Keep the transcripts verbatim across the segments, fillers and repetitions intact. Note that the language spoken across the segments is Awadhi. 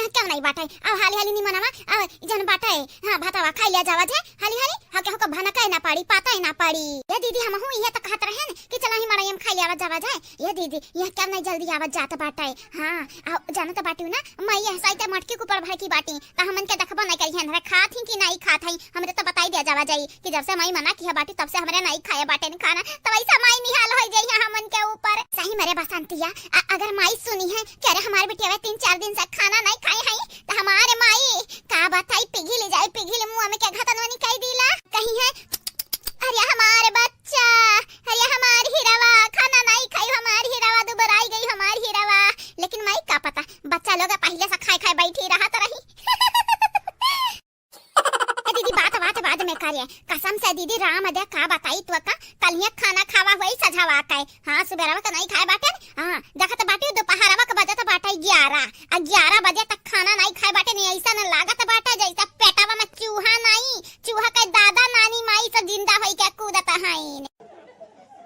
क्यों नहीं बाटे? अब हाली हाली निमनवा, अब जन बाटे, हाँ, भातवा खाई लिया जावा जाए, हाली हाली, हाँ, केहू का भनकाए ना पड़ी, पाताए ना पड़ी। ए दीदी, हमहू इहे त कहत रहेन कि चला ही मड़ई में खाई लिया जावा जाए। ए दीदी, यह क्या नहीं जल्दी आवत जात बाटे? हाँ, आ, जानत बाटू ना, माई यह साइते मटकी के ऊपर भड़की बाटी, त हमन के देखबो नहीं करिहन, रे खात ही कि नहीं खात हई, हमरे त बताई दिया जावा जाई कि जब से माई मना किया बाटी, तब से हमरे नहीं खाए बाटे न खाना, त वैसा माई निहाल हो जाई है हमन के ऊपर। सही में रे बसंतिया, अ-, अगर माई सुनी है कि अरे हमारे बिटिया तीन चार दिन से खाना नहीं खाए हई, त हमारे माई का बताई, पिघिल जाए, पिघिल मुँह में के घतन वनी कह दीला, कही है, अरे हमारे बच्चा, अरे हमार हिरवा, खाना नहीं खाई, हमार हिरवा दुबराई गई, हमार हिरवा। लेकिन माई का पता, बच्चा लोग पहले से खाए खाए बैठी रहत रही। ए दीदी, बात बात बाद में करे। कसम से दीदी, राम दे का बताई तो का, कल ही खाना खावा हुई सझावा के। हाँ, सुबेरवा के नहीं खाए बाटे। हाँ, देखत बाटी दोपहरवा के बजत बाटे ग्यारह। आ ग्यारह बजे तक खाना नहीं खाए बाटे, नहीं ऐसा न लागत बाटे जैसे पेटवा में चूहा नहीं, चूहा के दादा नानी माई सब जिंदा होई के कूदत हईन।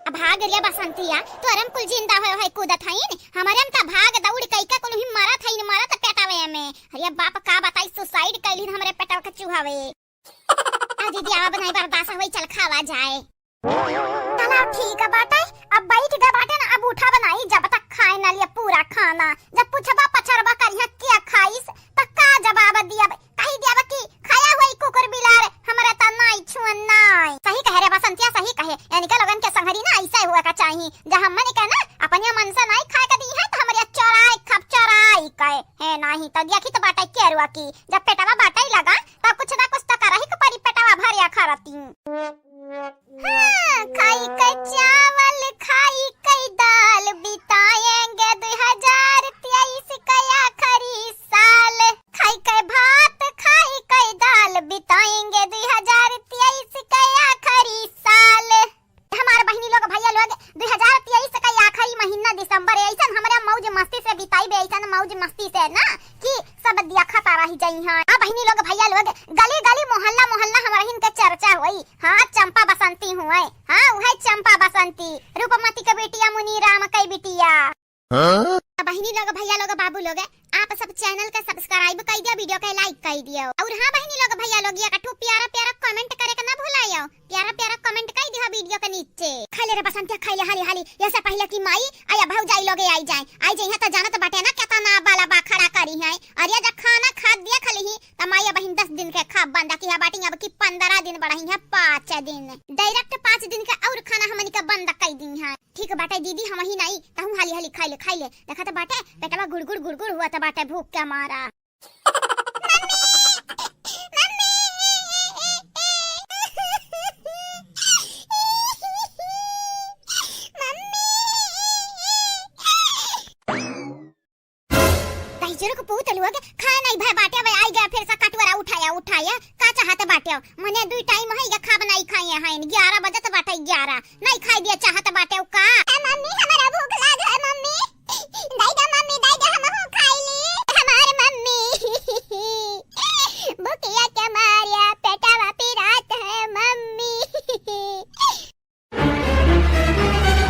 अब भाग रे बसंतिया, तोरम कुल जिंदा होए होए कूदत हईन, हमरे में त भाग दौड़ कई के कुल ही मरत हईन, मरत पेटवे में। अरे बाप का बताई, suicide कैलिन हमरे पेटवा के चूहावे। आ दीदी, अब नहीं बर्दाश्त होई, चल खावा जाए। चला ठीक बाटे, अब बैठ गए बाटे ना, अब उठा बनाई, जब तक खाए ना लिया पूरा खाना। जब पूछबा पछरबा करिया क्या खाइस, त का जवाब दियब? कही दियब कि खाया हुआ कुकुर बिलार, हमरा त नाई छुअन नाई। सही कहे रे बसंतिया, सही कहे। इनके लोगन के संगरी ना ऐसे हुआ का चाही। जब हमने के ना अपने मन से नाई खाए के दी है, त हमरे चोराई खब चोराई कहे। है नाही त देखी त बाटे केरुआ की, जब पेटवा बाटे लगा, त कुछ ना कुछ त करही के पड़ी पेटवा भरिया खरती। हाँ, खाई के चावल, खाई के दाल, बिताएंगे दो हज़ार तेईस का आखिरी साल। खाई के भात, खाई के दाल, बिताएंगे दो हज़ार तेईस का आखिरी साल। हमार बहिनी लोग, भैया लोग, दो हज़ार तेईस का आखिरी महीना दिसंबर है, ऐसन हमरे मौज मस्ती से बिताई बे, ऐसन मौज मस्ती से ना कि सब दिया खाता रह जाई हैं। आ बहिनी लोग, भैया लोग, गली गली, मोहल्ला मोहल्ला हमरहिन के चर्चा होई। हाँ, चंपा बसंती हुए। हाँ, उहे चंपा बसंती, रूपमती के बिटिया, मुनीराम के बिटिया। हाँ? आ बहिनी लोग, भैया लोग, बाबू लोग, आप सब channel के subscribe कर दिया, video के like कर दियो। और हाँ बहिनी लोग, भैया लोग, एक ठो प्यारा प्यारा comment करे के ना भुलायो। प्यारा प्यारा comment कर दिया video के नीचे। खा ले रे बसंतिया, खा ले हाली हाली, ऐसे पहले कि माई आया भौजाई लोगे आई जाए, आई जाए हैं त जानत बाटे ना केतना बाला बाखड़ा करी हैं। अरे जब खाना खा दिया खाली ही, त माई अब दस दिन के खा बंदा की है बाटी, अब की पन्द्रह दिन बढ़ाई है, पाँच दिन, direct पाँच दिन के और खाना हमनी के बंद कर दी है। ठीक बाटे दीदी, हम ही नहीं, तहूँ हाली हाली खाई ले, खाई ले। देखा त बाटे पेटवा गुड़गुड़ गुड़गुड़ हुआ त बाटे भूख के मारा। मम्मी, मम्मी, मम्मी। दहिजर के पूत लोग, खाए नहीं भय बाटे, अब आई गया फिर से कटोरा उठाया, उठाया, का चाहत बाटे? मने दुई time है, ये खाब नहीं खाए हैं, ग्यारह बजत बाटे, ग्यारह, नहीं खाई दिया चाहत बाटे का? ए मम्मी, हमारा भूख लाग है मम्मी, दई दे मम्मी, दई दे, हमहू खाई ली। हमार मम्मी, भूखिया के मारिया पेटवा पिरात है मम्मी।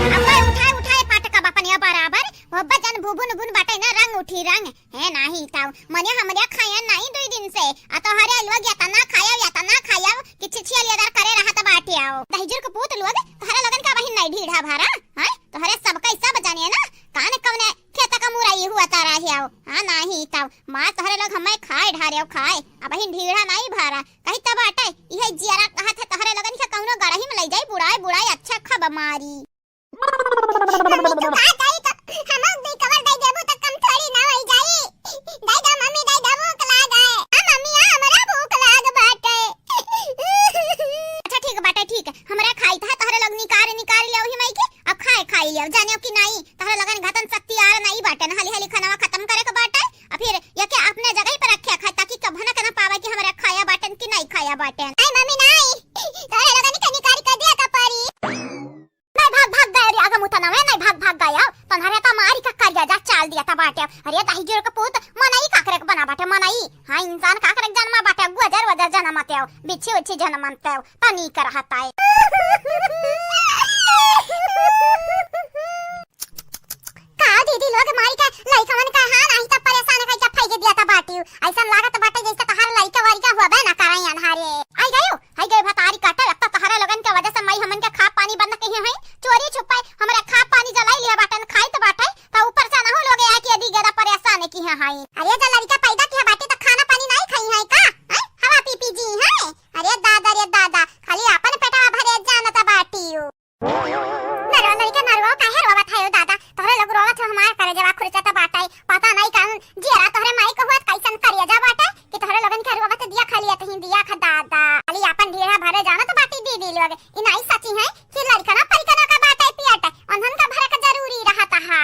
अब कोई उठाए, उठाए पटका बपनिया बराबर, वो बजन भुभुन भुन बाटे ना, रंग उठी रंग। है नाही ताऊ, मने हमरे खाया नाही दुई दिन से। आ तोहरे लोग एतना खाया, एतना खाया कि छिछिया लेदर करे रहत बाटे आओ। दहिजुर के पूत लोग, तोहरे लोगन का बहिन नहीं ढीढ़ा भरा, हैं? तोहरे सबका सब जाने ना, कान कवने खेत का मुरई हुआ तारा है आओ। हाँ नाही ताऊ, मार तोहरे लोग हमें खाए ढारे आओ खाए, अब बहिन ढीढ़ा नहीं भरा। कही तब बाटे, इहे जियरा कहत है तोहरे लोगन के कौनो गड़ही में लई जाई, बुड़ाए बुड़ाए अच्छा खब मारी। मम्मी, तू का जाई तो हम भी कवर दे देबू तो कम थोड़ी ना होई जाई। दे दो मम्मी, दे दो, भूख लाग है। आ मम्मी, आ हमरा भूख लाग बाटे। अच्छा ठीक बाटे, ठीक। हमरा खाई था, तोहरे लोग निकार, निकार ले ही माई के, अब खाए, खाई ले, जाने कि नहीं, तोहरे लगन घतन शक्ति आर नहीं बाटे, हाली हाली खाना खत्म करे के बाटे, आ फिर ये के अपने जगह पर रखे खाए, ताकि कभो ना कहना पावे कि हमरा खाया बाटन कि नहीं खाया बाटन। नहीं मम्मी, नहीं, तोहरे लोगन के निकार कर दिया का परी। नहीं भाग भाग गए रे, आगे मुता ना है, नहीं भाग भाग गए। तन्हरे तो मारी का करिया जा चाल दिया था बाटे। अरे दहिजुर के पूत, मनई काकरे के बना बाटे, मनई। हाँ, इंसान काकरे के जन्मा बाटे, गुजर वजर जन्मते हो, बिच्छी उच्छी जन्मते हो, तनी कर हताए। का दीदी लोग मारी के लइकवन का, हाँ, नाही त परेशान कइके फेंक दिया था बाटी। हई। अरे, जब लड़िका पैदा किहे बाटी त खाना पानी नाहीं खइहैं का? हैं? हवा पी पी जीहैं? अरे दादा रे दादा, खाली आपन पेटवा भरे जानत बाटी उ। नरवा लड़िका नरवा काहे रोवत है ओ दादा? तोहरे लोग रोवत हो, हमार करेजवा खुरचत बाटे। पता नाहीं कौन जियरा तोहरे माई क हुआ, कैसन करेजा बाटे कि तोहरे लोगन के रोवत दिया खा लिया तहीं दिया खा दादा। खाली आपन ढीढ़ा भरे जानत बाटी दीदी लोग। ई नाहीं सची है कि लड़िकना परिकना का बाटे पियट, उन्हन का भरे का जरूरी रहत है।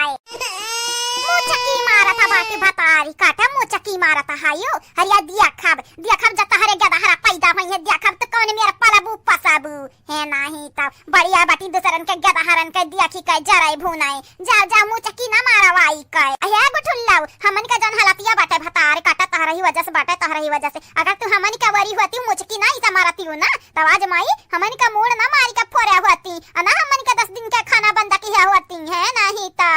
मुचकी मारत बाटी भतारी काटा, मुचकी मारत है यो। हरिया दिया खाब, दिया खाब जब तहरे गदहरा पैदा होइहैं, दिया खाब त कौन मेर पलबू पसाबू। है नाहीं त बढ़िया बाटी दूसरन के गदहरन के दिया खी के जराई भूनाई। जा, जा, मुचकी ना मारवाई के। अहे गुठुल्लाऊ, हमन का जौन हालतिया बाटे भतार काटा तहरही वजह से बाटे, तहरही वजह से। अगर तू हमन का वरी होती मुचकी ना इसा मारती हो ना, तब आज माई हमन का मूड़ ना मारी के फोरे होती, आ ना हमन के दस दिन के खाना बंद किहे होती है, नाहीं तो।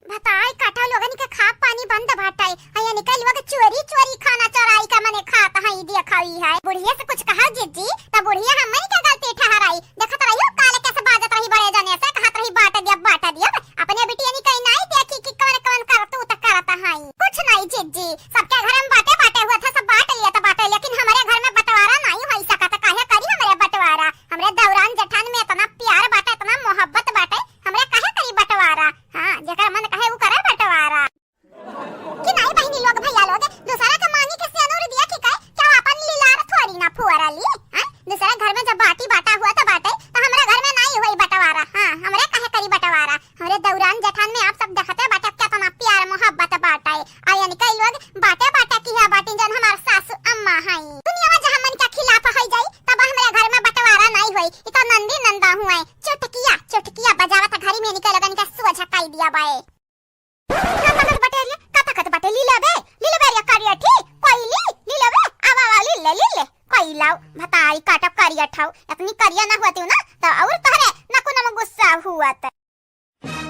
भतार काटा लोगन के खा पानी बंद बाटे, आ यानी कई लोग चोरी चोरी खाना चोराई का मने खात है, ई देखा ई है। बुढ़िया से कुछ कहा जिज्जी, त बुढ़िया हमन के गलती ठहराई। देखत रहियो, काले कैसे बाजत रही बड़े जने से, कहत रही, "बाँट दिया, बाँट दिया।" अपने बिटिया नी कहीं नाहीं देखी कि कवन कवन करतूत करत हई। कुछ नाहीं जिज्जी, सबके घर में बाँटे बाँटे हुआ था, सब बाँट लिया तो बाँटे, लेकिन हमरे घर में बंटवारा नाहीं होई सकत, काहे करी हमरे बंटवारा? हमरे दौरान जेठान में इतना प्यार बाटे, इतना मोहब्बत बाटे, हमरे काहे करी बंटवारा? हाँ, जेकर मन कहे उ करे बंटवारा। कि नाहीं बहिनी लोग, भैया लोग, दूसरा के मांगी के सेनुर दिया कि कहे, क्या अपन लीलार थोड़ी ना फुअरा ली, हैं? दूसरा घर में जब बाटी बाटा हुआ त बाटे, त हमरा घर में नाहीं होई बंटवारा। हाँ, हमरे काहे करी बंटवारा? हमरे दौरान जेठान में आप सब देखते बाटे, केतना प्यार मोहब्बत बाटे। आ यानी कई लोग बाटे बाटे किहे बाटी, जौन हमार सासू अम्मा हई। दुनिया में जहाँ मन के खिलाफ होई जाई, तब हमरे घर में बंटवारा नाहीं होई। ई तो नंदी नंदा हुए, चुटकिया, चुटकिया बजावत घरी में इनके लोगन के सोझा काई दिया बाए। का ताकत बाटे रे? का ताकत बाटे? ली लेबे, ली लेबे रे करिया ठी, कोई ली, ली लेबे, आवा, आवा, ली ले, ली ले, कोई लाओ, भताई काटब करिया ठाऊ, इतनी करिया ना होती ना, तो और तोहरे नकुना में गुस्सा हुआ त।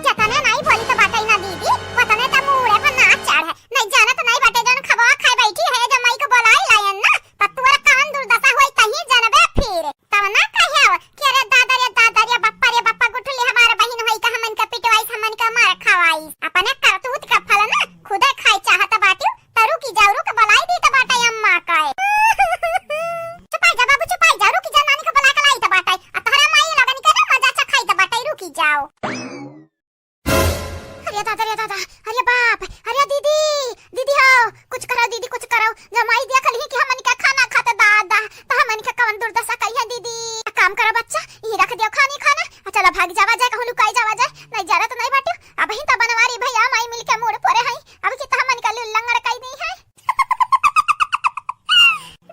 जतने नाहीं बोली तो बाटे ना दीदी, वतने त मूड़े पर ना चढ़े, नहीं जानत नाहीं बाटे जौन खबवा खाए बैठी है, जब माई को बोलाई लायन ना, त तोरा कौन दुर्दशा होई तहीं जानबे फिर। तब ना कहे हो कि अरे दादा रे दादा रे बप्पा रे बप्पा गुठली हमार बहिन होई का हमन का पिटवाइस, हमन का मार खवाइस। अपने करतूत का फल ना खुदे खाए चाहत बाटियो, त रुकी जाओ, रुक बुलाई दी त बाटे अम्मा का। चुपाई जा बाबू, चुपाई जा, रुकी जा, नानी का बुला के लाई त बाटे। आ तोहरा माई लगन के ना मजा चखाई त बाटे, रुकी जाओ। अरे दादा रे दादा, अरे बाप, अरे दीदी, दीदी हो, कुछ करो दीदी, कुछ करो। जब माई देख ली कि हमन के खाना खाते दादा, त हमन के कौन दुर्दशा करी है दीदी। एक काम करो बच्चा, यही रख दियो खानी खाना, आ चलो भाग जावा जाए, कहूँ लुकाई जावा जाए, नहीं जाना तो नहीं बाटियो। अबहीं त बनवारी भैया माई मिल के मूड़ फोरे हई, अब की त हमन के लुल्लंगड़ कई दी है।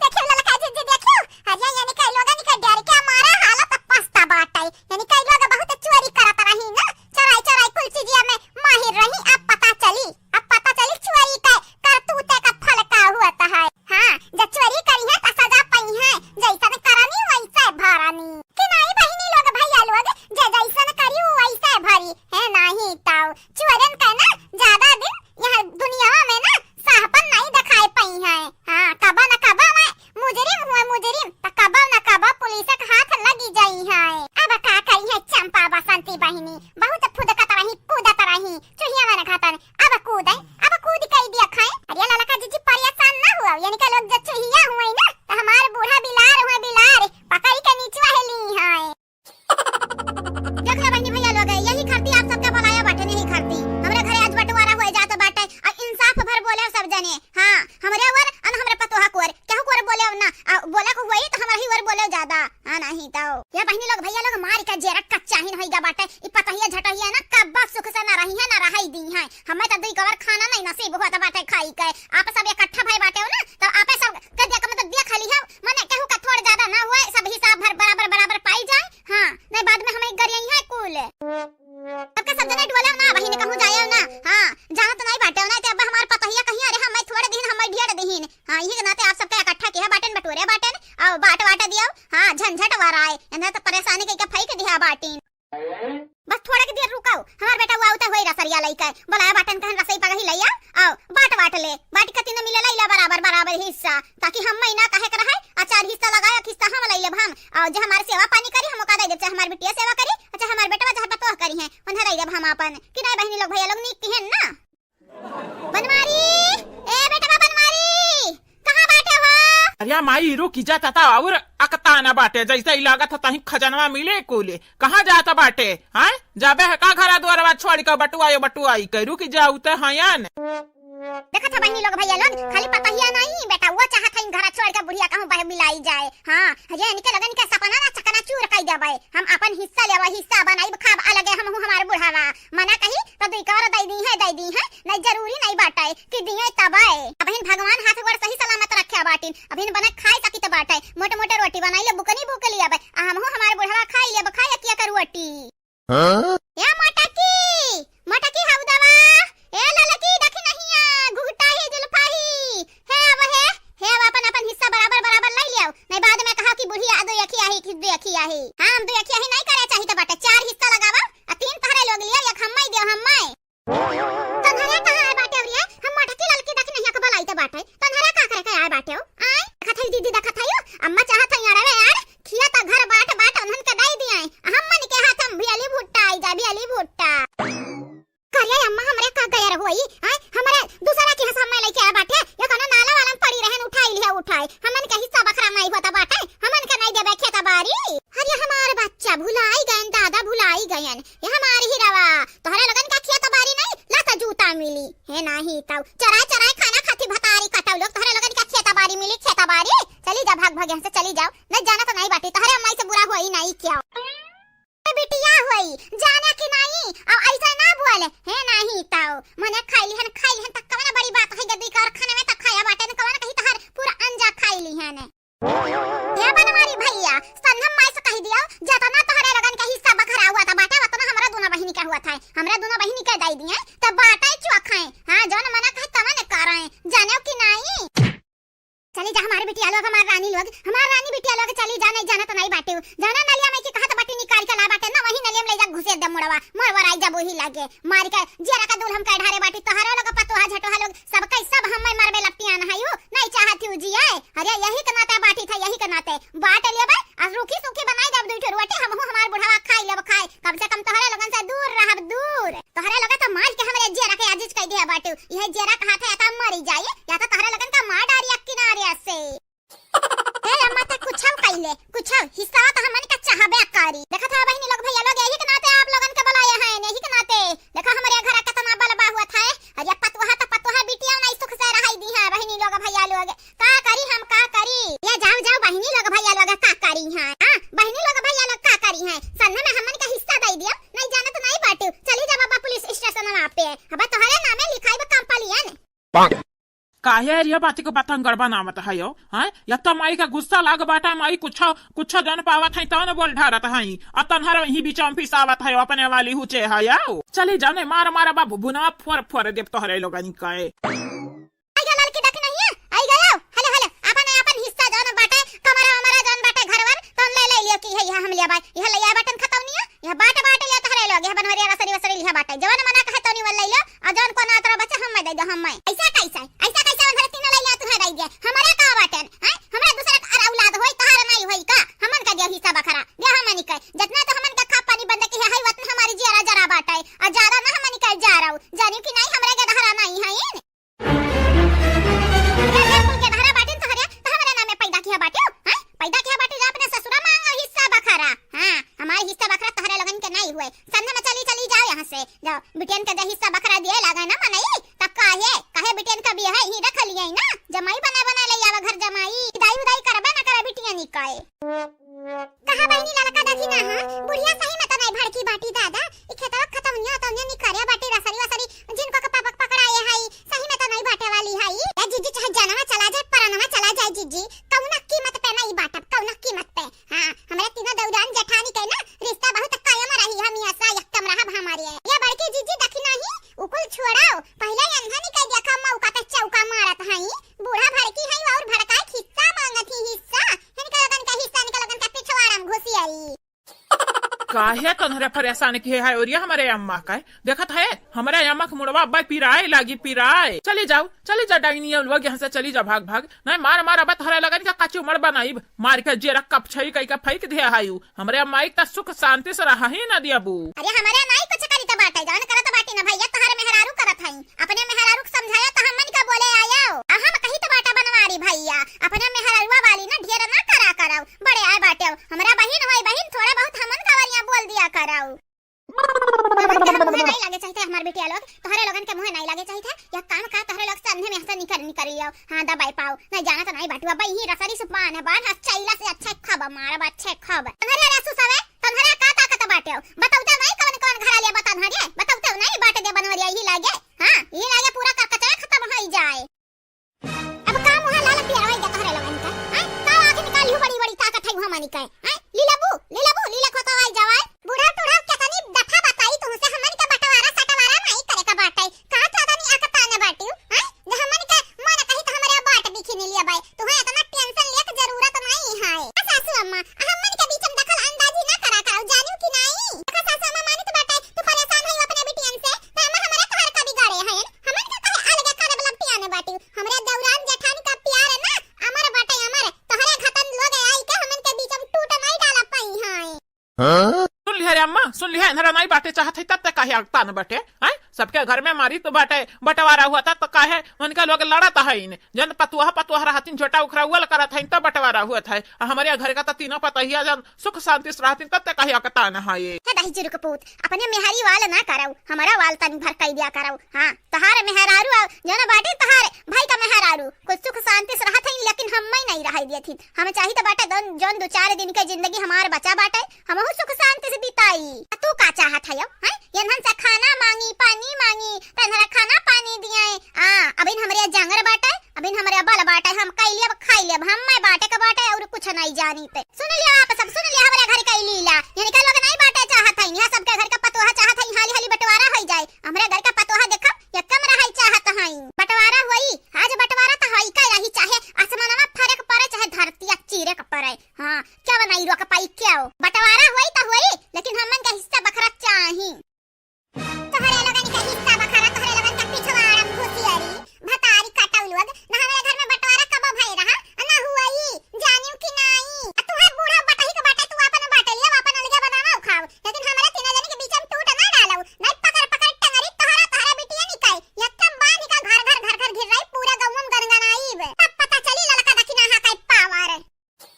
देखियो ललका जिज्जी, देखियो, अरे यानी कई लोगन के डर के मारा हालत पस्ता बाटे। यानी कई लोग बहुत चोरी करत रही ना, चोराई चोराई कुल चीजिया में माहिर रही। अब पता चली, अब पता चली चोरी के करतूते का फल का होत है। हाँ, जब चोरी करी है त सजा पई है, जैसन करनी वैसे भरनी। कि नाहीं बहिनी लोग, भैया लोग, जे जैसन करी उ वैसे भरी है, नाहीं तो चोरन के ना ज्यादा दिन यहाँ दुनिया में ना साहपन नाहीं दिखाई पई है। हाँ, कबा न कबा वह मुजरिम हुए मुजरिम, त कबा न कबा पुलिस के हाथ लगी जाई है। अब का करी है चंपा बसंती बहिनी, बहुत फुदकत रही, कूदत रही, चुहिया मन घातन, अब कूदे, अब कूद कई दिया खाए। अरे ललका जिज्जी परेशान ना हुआ, यानी के लोग जब चुहिया हुए ना, त हमार बूढ़ा बिलार हुए बिलार, पकड़ के नीचवा है ली है। देख ले बहिनी भैया लोग, यही खातिर आप सबके बुलाया बाटे, यही खातिर। हमरे घरे आज बंटवारा होए जात बाटे, आ इंसाफ भर बोले सब जने। हाँ, हमरे ओर, अन हमरे पतोहा कोर, केहू कोर बोले ना, आ बोले को हुई त हमरा ही ओर बोले ज्यादा। हाँ, नहीं तो। ये बहिनी लोग, भैया लोग, मार के जेरा कच्चा ही नहीं गा बाटे। ई पतहिया झटहिया ना, कब्बा सुख से ना रही है, ना रहाई दी है। हमें तो दुई कवर खाना नहीं नसीब हुआ त बाटे खाई के। आप सब इकट्ठा भई बाटे हो ना, तो आपे सब के देख, मतलब, देख ली है, मने केहू का थोड़ ज्यादा ना हुआ, सब हिसाब भर बराबर, बराबर पाई जाए। हाँ, नहीं बाद में हमें गरियाई है कुल। सबके सब जने डोले ना, बहिन कहूँ जाए ना। हाँ, जाना तो नहीं बाटे ना, ते अब हमार पतहिया कहीं, अरे, हमें थोड़े दिन, हमें ढेर दिन। हाँ, यही के नाते आप सबके इकट्ठा किया बाटन, बटोरे बाटन, और बांट वाट दियो। हाँ, झंझट वारा है, इन्हें तो परेशानी के, के फेंक दिया बाटिन। बस थोड़ा के देर रुकाओ, हमार बेटा वो आवता होई रसरिया लइके, बोलाया बाटन कहन रसोई पगही लइया, आओ, बाट वाट ले, बाट कति न मिले लइला बराबर, बराबर हिस्सा, ताकि हम महीना काहे के रहे, आ चार हिस्सा लगाए, एक हिस्सा हम लइले हम, और जे हमारे सेवा पानी करी, हम ओका दे देब, चाहे हमार बिटिया सेवा करी, चाहे हमार बेटवा, चाहे पतोह करी हैं, उन्हें दे देब हम आपन, कि नहीं बहिनी लोग, भैया लोग नीक किहन ना? बनवा या माई, रुकि जा, तता और अकताना बाटे, जैसे ही लागत है तहीं खजनवा मिले कुले। कहाँ जात बाटे? हाँ, जाबे है का घरा दुआरवा छोड़ि के बटुआयो बटुआई के? रुकि जा, उते हयन। देखत है बहिनी लोग, भैया लोग, खाली पतहिया नहीं, बेटा, वो चाहत है घरा छोड़ि के बुढ़िया कहूँ बह मिलाई जाए। हाँ, ये इनके लगन के सपना ना चकनाचूर कइ देबे। हम अपन हिस्सा लेबे, हिस्सा बनाइब, खाब अलगे हमहू हमार बुढ़ावा। मना कही तो दुई कौर दइ दीहैं, दइ दीहैं, नहीं जरूरी नहीं बाटे कि दिए तबे। अबहिन भगवान हाथ गोड़ सही सलामत रख्या बाटिन, अबहिन बने खाए सकित बाटे, मोटे मोटे रोटी बनाई ले, बुकनी भूख लिया बे, आ हमहू हमार बुढ़ावा खाई लेब, खाए किया कर रोटी। हाँ? ए मोटकी, मोटकी हऊ दवा, ए ललकी, देखी नहीं आ, घुघटाही, जुल्फाही, हे अब हे, हे अब अपन, अपन हिस्सा बराबर, बराबर लइ लियो, नहीं बाद में कहा कि बुढ़िया दो अखी आही, कि दो अखी आही। हाँ, हम दो अखी आही नहीं करे चाहित बाटे, चार हिस्सा लगावा, आ तीन तहरे लोग लियो, एक हम्मै दियो, हम्मै। तन्हरा कहाँ आए बाटे रे? हम मोटकी ललकी देखी नहीं अकबल आई तो बाटे। तन्हरा का करे के आए बाटे हो? आए? देखत हई दीदी, देखत हई हो? अम्मा चाहत हई अरे यार, खिया तो घर बाट बाट उन्हन के दई दिए। हमन के हाथ हम भियली भुट्टा आई जा, भियली भुट्टा। करे अम्मा, हमरे का गयर होई? आए? हमरे दूसरा के हिस्सा में लेके आए बाटे। ये कोनो नाला वाला में पड़ी रहन, उठाई लिया, उठाई। हमन के हिस्सा बखरा नहीं होता बाटे। हमन के नहीं देबे खेत बारी। अरे हमार बच्चा भुलाई गयन, दादा भुलाई गयन। ये हमार हीरावा, तोहरे लोगन का खेत बारी नहीं, ला त जूता मिली। हे नाही तौ, चराय चराय खाना खाती भतारी कटौ लोग, तोहरे लोगन का खेत बारी मिली, खेत बारी। चली जा, भाग भाग यहाँ से चली जाओ, नहीं जाना तो नहीं बाटी, तोहरे अम्माई से बुरा हुआ ही नहीं क्या। ए बिटिया हुई, जाने की नहीं, अब ऐसा ना बोले। हे नाही तौ, मने खाई लिहन, खाई लिहन, तक कवन बड़ी बात है, गद्दी का और खाने में तक खाया बाटे, कवन कही तोहर पूरा अंजा खाई लिहन। हे बनवारी भैया, संगम माई से कहि दियो, जतना तोहरे लोगन के हिस्सा बखरा हुआ था बाटे, वतना हमरा दोनों बहिनी के हुआ था। हमरा दोनों बहिनी के दई दिए, त बाटे चुआ खाए। हाँ, जौन मना कहे तवन करे। जानेव कि नाई? चली जा हमार बिटिया लोग, हमार रानी लोग, हमार रानी बिटिया लोग, चली जा, नहीं जाना तो नहीं बाटे। जाना नलिया में की कहा तो बाटी निकाल के ला बाटे, ना वही नलिया में ले जा घुसे दे मुड़वा, मोर वराई जब वही लागे। मारी के जियरा का दूल हम कह ढारे बाटी, तोहरे लोग पतोहा झटोहा लोग, सबके सब हम्मै मरबे लपटियान हयू, नहीं चाहत हूँ जिए। अरे यही के नाते बाटी था, यही के नाते बाट लेबे, आ रूखी सूखी बनाई देब दुई ठो रोटी, हमहू हमार बुढ़वा खाई लेब खाए, कम से कम तोहरे लोगन से दूर रहब दूर। तोहरे लोग तो मार के हमरे जियरा के आजिज कह दिया बाटू, यह जियरा कहा था या तो मरी जाई, या तो तोहरे लोगन का मार डारी एक किनारे से। ए अम्मा, ते कुछ कइले, कुछ हिस्सा तो हमन का चाहबे कारी। देखत है बहिनी लोग, भैया लोग, यही के नाते आप लोगन के बुलाए हैं, यही के नाते। देखा हमरे घर कितना बलबा हुआ था, अरे पतोहा तो पतोहा बिटिया नहीं सुख से रहाई दी है बहिनी लोग, भैया लोग। का करी हम, का करी? ये जाओ, जाओ बहिनी लोग, भैया लोग, का करी हैं? हाँ, बहिनी लोग, भैया लोग, का करी हैं? संग में हमन का हिस्सा दे दियो, नहीं जाना तो नहीं बाटू। चली जा बाबा पुलिस स्टेशन वहाँ पे, अब तोहरे नामे लिखाई बा कंपलियन। काहे रे बाती को बतंगड़ बनावत हयो, हैं? या तो माई का गुस्सा लाग बाटा, माई कुछ, कुछ जन पावत है, तौन बोल ढारत है, आ तन्हर वही बीच में पिसावत है, अपने वाली हुचे है, आओ। चली जाने, मार, मार बाबू, बुनवा फोर, फोर देब तोहरे लोगन का। आई गा ललकी, देख नहीं है? आई गयो। हेलो, हेलो, अपन, अपन हिस्सा जौन बाटे, कमरा वमरा जौन बाटे, घरवर, तौन ले, ले लियो कि है, यहाँ हम लिया बाय, यहाँ ले आए बटन खतौनिया, यहाँ बाट, बाट लियो तोहरे लोग, यहाँ बनवरिया रसरी वसरी लिया बाटे, जवन मना कहे तौनी वल ले लियो, और जौन कोना अतरा बच्चा हम मैं दे दो, हम मैं। ऐसा कैसा है? ऐसा कैसा उधर तीनों ले लिया, तुम्हें दे दिया, हमारा का बाटन, हैं? हमरा दूसरा का अरे औलाद होई, तोहरा नहीं होई का? हमन का दिया हिस्सा बखरा, दिया हमन के, जितना तो हमन का खा पानी बंद किया है, वतना हमारी जियरा जरा बाटे, और ज्यादा ना हमन का जा रहा, जानियो कि नहीं, हमरे के दहरा नहीं है, ये ने? अरे, अरे, कुल के दहरा बाटिन तोहरे, तो हमरे नामे पैदा किया बाटियो, हैं? पैदा किया बाटियो, जा अपने ससुरा मांगा हिस्सा बखरा। हाँ, हमारे हिस्सा बखरा तोहरे लोगन के नहीं हुए। संग में चली, चली जाओ यहाँ से। जाओ, बिटियन के दे हिस्सा बखरा दिए लागे ना मनई, तब काहे, काहे बिटियन का बियाह ही रख लिए ना? जमाई बना, बना ले आवा घर जमाई। दाई उदाई करबे ना करे बिटियन ही काहे। कहा बहिनी ललका देखी ना, हाँ? बुढ़िया सही में तो नहीं भड़की बाटी दादा। ई खेतवा खतौनिया उतौनिया निकारिया बाटी रसरी वसरी, जिनको के पापक पकड़ाए हई, सही में तो नहीं बाटे वाली हई। ए जीजी, चाहे जानवा चला जाए, परानवा चला जाए जीजी, कौना कीमत पे नहीं बाटब, कौना कीमत पे। हाँ, हमरे तीनों दौरान जेठानी के ना रिश्ता बहुत कायम रही, हम ऐसा एकदम रहब हमारे। ये बड़की जीजी देखी नहीं, उकुल छोड़ाओ, पहले अनहनी के देखा मौका पे चौका मारत हई, बूढ़ा भड़की हई और भड़काए हिस्सा मांगत ही हिस्सा, इनका लोगन का हिस्सा, इनका लोगन का पिछवाड़ा में घुसी आई। काहे तन्हरे परेशान किहे है और ये हमरे अम्मा का है? देखत है, हमरे अम्मा के मुड़वा अब्बा पिराए लागी, पिराए। चली जाओ, चली जा डाइनिया लोग यहाँ से, चली जा भाग भाग। नहीं मार मार अब तोहरे लोगन का कचू मर बनाई, मार के जेरा कपछई कई का फेंक दिया है यू। हमरे अम्मा एक त सुख शांति से रहा ही ना दिया बू। अरे हमरे अम्मा कुछ करी तो बाटे, जौन करत बाटी ना भैया, तोहरे मेहरारू करत हई। अपने मेहरारू के समझाया तो हमन का बोले आयो। आ हम कही तो बाटा बनवारी भैया, अपने मेहरारुआ करियो, हाँ, दबाई पाओ। नहीं जाना तो नहीं बाटू, अब यही रसरी सुपान है, बार अच्छा इला से अच्छा खब, मारब अच्छे खब। तन्हरे रे सुसवे, तन्हरे का ताकत बाटे हो? बताउते नहीं कवन कवन घर लिया बता तन्हरे, बताउते नहीं बाटे दे बनवरिया यही लागे, हाँ, यही लागे पूरा का कचरा खत्म हो जाए। अब का मुँह लाल पिया होई गे तोहरे लोगन का? आय, का आँख निकाली हो बड़ी बड़ी ताकत है हमनी के? आय, लीलाबू, लीलाबू, लीला खोतवाई जवाई। बूढ़ा टूढ़ा केतनी दफा बताई तुमसे, हमन के बंटवारा सटवारा नहीं करे का बाटे। का केतनी अकतान बाटिउ? आय, जे हमन के मन कही तो हमरे बाट बिखी नहीं लिया बाई। तुहे इतना tension लेक जरूरत नहीं है। आ सासू अम्मा, हमन के बीच में दखल अंदाजी ना करा करो, जानिउ कि नहीं? देखा सासू अम्मा मानित बाटे, तू परेशान है अपने बिटियन से, तो अम्मा हमरे तोहर का बिगाड़े हैं। हमन के कहे अलगे करे वाला पियाने बाटिउ। हमरे दौरान जेठान का प्यार है ना, अमर बाटे अमर। तोहरे घतन लोग आई के हमन के बीच में टूट नहीं डाला पाई हैं। हाँ? सुन लिहा रे अम्मा, सुन लिहा, इन्हरा नहीं बाटे चाहत है, तब तक काहे अगतान बाटे, हैं? सबके घर में मारी तो बाटे, बंटवारा हुआ था तो काहे उनका लोग लड़त है इन? जन पतुआ, पतुआ रहतिन, झोटा उखरा उल करत है, तब बंटवारा हुआ था। आ हमरे घर का तो तीनों पतहिया जन सुख शांति से रहतिन, तब तक काहे अगतान है ये? हे दही जुरुक पूत, अपने मेहरी वाल ना करौ, हमारा वाल तनी भर कई दिया करौ। हाँ, तहार मेहरारू आ, जौन बाटे तहार भाई का मेहरारू, कुछ सुख शांति से रहत हईन, लेकिन हम्मै नहीं रहै दियत हिन। हम चाही त बाटे जौन, जौन दो चार दिन के जिंदगी हमार बचा बाटे, हमहू सुख शांति से बिताई। आ तू का चाहत हयो, हैं? यन्हन से खाना मांगी, पानी मांगी, त इन्हरा खाना पानी दियाए। आ, अबिन हमरे जांगर बाटे, अबिन हमरे बल बाटे, हम कई लेब, खाई लेब, हम्मै बाटे के बाटे और कुछ नहीं जानी पे। सुन लिया आप सब, सुन लिया हमरे घर के लीला। इनका लोग नहीं बाटे चाहत है, यहाँ सबके घर का पतोहा चाहत है, हाली हाली बंटवारा होई जाए। हमरे घर का पतोहा देखो, ये कम रहाई चाहत है। बंटवारा होई, आज बंटवारा तो होई का रही, चाहे आसमानवा फरक पड़े, चाहे धरती चीरे के पड़े। हाँ, क्या बनाई रोक पाई क्या? बंटवारा होई तो होई, लेकिन हमन का हिस्सा बखरा चाही। तोहरे लोगन के हिस्सा बखरा, तोहरे लोगन के पिछवाड़म घुसियरी, भतारी कटऊ लोग, ना हमरे घर में बंटवारा कबो भई रहा, आ ना हुई, जानिउ कि नाई। आ तुहे बूढ़ा बटही के बाटे, तू आपन बाटे लियो, आपन अलगे बनावा खाओ, लेकिन हमरे तीनों जनी के बीच में टूट ना डालो, नहीं पकड़ पकड़ टंगरी तोहरा, तोहरे बिटिया निकाई, यक्कम बांध का घर घर घर घर घिर्राई, पूरा गौवा में गनगनाईब, तब पता चली ललका दखिना हा काई पावर।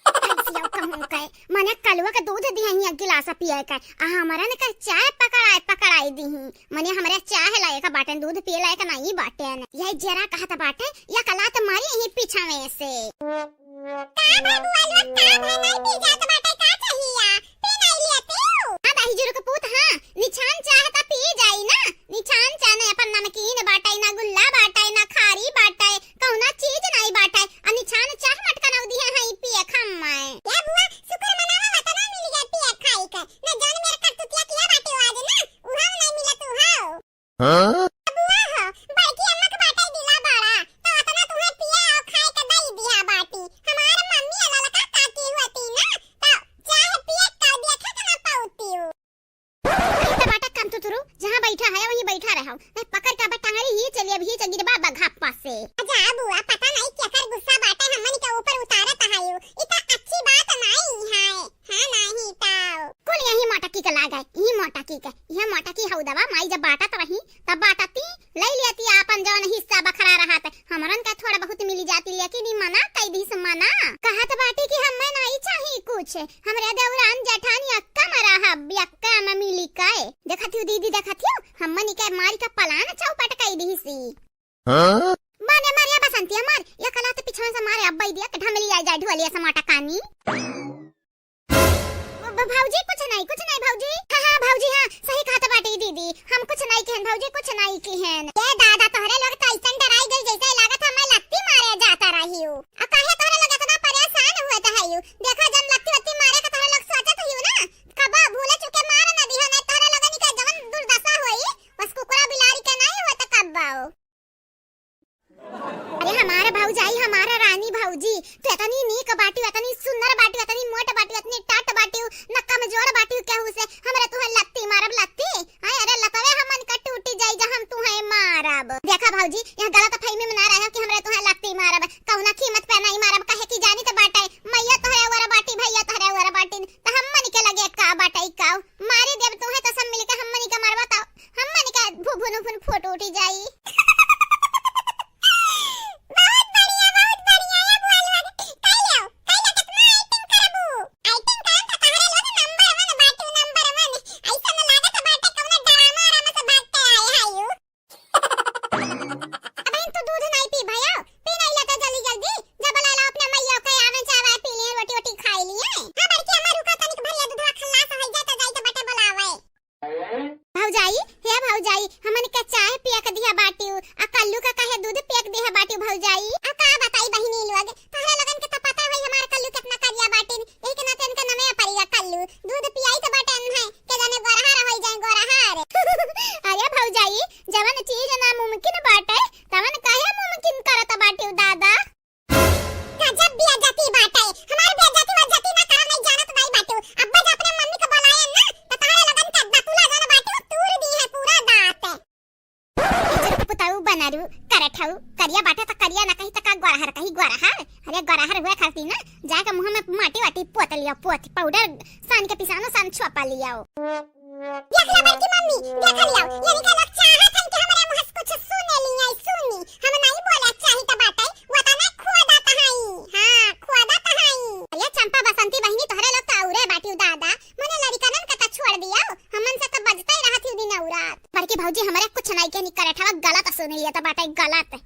भैंसिया कहूँ के, मने कलुआ के दूध दिहैं एक गिलास पिए के, आ हमरन के चाय पकड़ाए, पकड़ाई दिहीं। मने हमरे चाय लायक बाटेन, दूध पिए लायक नहीं बाटेन। यही जरा कहत बाटे, या कलात मारी यही पिछावे से। का भई बुआ लोग, का भई नहीं पी जात बाटे, का चाहिया? पी नहीं लेती हूँ। हाँ, दही जुरुक पूत, हाँ, निछान चाह त पी जाई ना। निछान चाह न अपन नमकीन बाटे, ना गुल्ला बाटे, ना खारी बाटे, कौना चीज नहीं बाटे। आ निछान चाह मटका नौ दिया है पिए खम्मै। ए बुआ, शुक्र मनावा वतना मिल गया पिए खाई के। ना जान मेरे करतुतिया किया बाटे आज ना, उहाव नहीं मिला तू हाव। हाँ? बुआ हो, बड़की अम्मा के बाटे दिला बड़ा, तो वतना तुहे पिए और खाए के दई दिया बाटी। हमार मम्मी आ ललका काकी होती ना, तो चाह पिए का देखे के ना पाउती हूँ। कहीं त बाटा कंतुतुरु, जहाँ बैठा है वहीं बैठा रहो। नहीं पकड़ के अब टंगरी ही चली, अब ही चली रे बाबा घापा से। जा बुआ, पता नहीं केकर गुस्सा बाटे हमन के ऊपर उतारत है यू। ई त अच्छी बात नहीं है। हाँ नहीं ताऊ। कुल यही मोटकी के लागे, यही मोटकी के, यह मोटकी हऊ दवा माई जब बाटत रही तब बाटती, ले लेती आपन जौन हिस्सा बखरा रहत। हमरन का थोड़ा बहुत मिली जाती, लेकिन ई मना कई दिस, मना। कहत बाटी कि हम्मे नाई चाही कुछ, हमरे देवरान जेठान यक्का में रहब, यक्का में मिली के। देखत हियो दीदी, देखत हियो, हम्मनी के मारी का पलान चौपट कई दिसी। हाँ? मारे, मारे, बसंतिया मार, या कला तो पिछवा से मारे, अब बैदिया के ढमली आ जाए ढोलिया से मोटकानी। ब-, ब-, भौजी, कुछ नहीं, कुछ नहीं भौजी। हाँ, हाँ, भौजी, हाँ, सही कहत बाटी दीदी, हम कुछ नहीं किहन भौजी, कुछ नहीं किहन। ए दादा, तोहरे लोग तो ऐसन डराई गई जैसे लागत हमें लत्ती मारे जाता रही हो। आ काहे तोहरे लोग इतना परेशान हुए तो है यू? देखा जन लत्ती वत्ती मारे का तोहरे लोग सोचत हो ना, कबो भूले चुके मार न दिहो, नहीं तोहरे लोगन के जवन दुर्दशा होई, बस कुकुरा बिलारी के नहीं होत कब्बो। अरे हमारा भौजाई, हमारा रानी भौजी, तू इतनी नीक बाटू, इतनी सुंदर बाटू, इतनी मोट बाटू, इतनी टाट बाटू, न कमजोर बाटू केहू से। हमरे तुहे लत्ती मारब लत्ती। हाय, अरे लतवे हमन का टूटी जाई जब हम तुहे मारब। देखा भौजी, यहाँ गलत फहमी में ना रहो कि हमरे तुहे लत्ती मारब। कौना कीमत पे नहीं मारब, कहे कि जानी तो बाटे, मैया तोहरे ऊपर बाटी, भैया तोहरे ऊपर बाटी, तो हमन के लगे का बाटे का? मारी देब तुहे तो सब मिलके हमन के मारबा तो हमन के भुभुन उभुन फूट उठी जाई। बहुत बढ़िया, बहुत बढ़िया, ये बुआ लोग। कई लो, कई लो, कितना acting करबू? Acting करन त तहरे लोग number one बाटू, number one। ऐसा न लागत बाटे कौनो drama वारामा से भाग के आए हायू। अबहिन तू दूध नाई पी पनरू, करठऊ, करिया बाटे त करिया ना कही त का गोरहर कही गोरहर। अरे गोरहर हुए खातिर ना, जाके मुँह में माटी वाटी पोत लियो, पोत, पाउडर सान के पिसानो सान छोपा लियो। देख ला बड़की मम्मी, देख लियो, यानी का लोग चाहत हन कि हमरे मुँह से कुछ सुने लिया, सुनी। हम नहीं बोले चाही त बाटे, वो त ना खोदत हई। हाँ, खोदत हई। अरे चंपा बसंती बहिनी, तोहरे लोग त औरे बाटिउ दादा, मने लड़िकनन के त छोड़ दियो, हमन से त बजते रहत ही दिन औ रात। बड़की भौजी, हमरे कुछ नहीं कहनी, करठवा गलत सुन लिया त बाटे, गलत।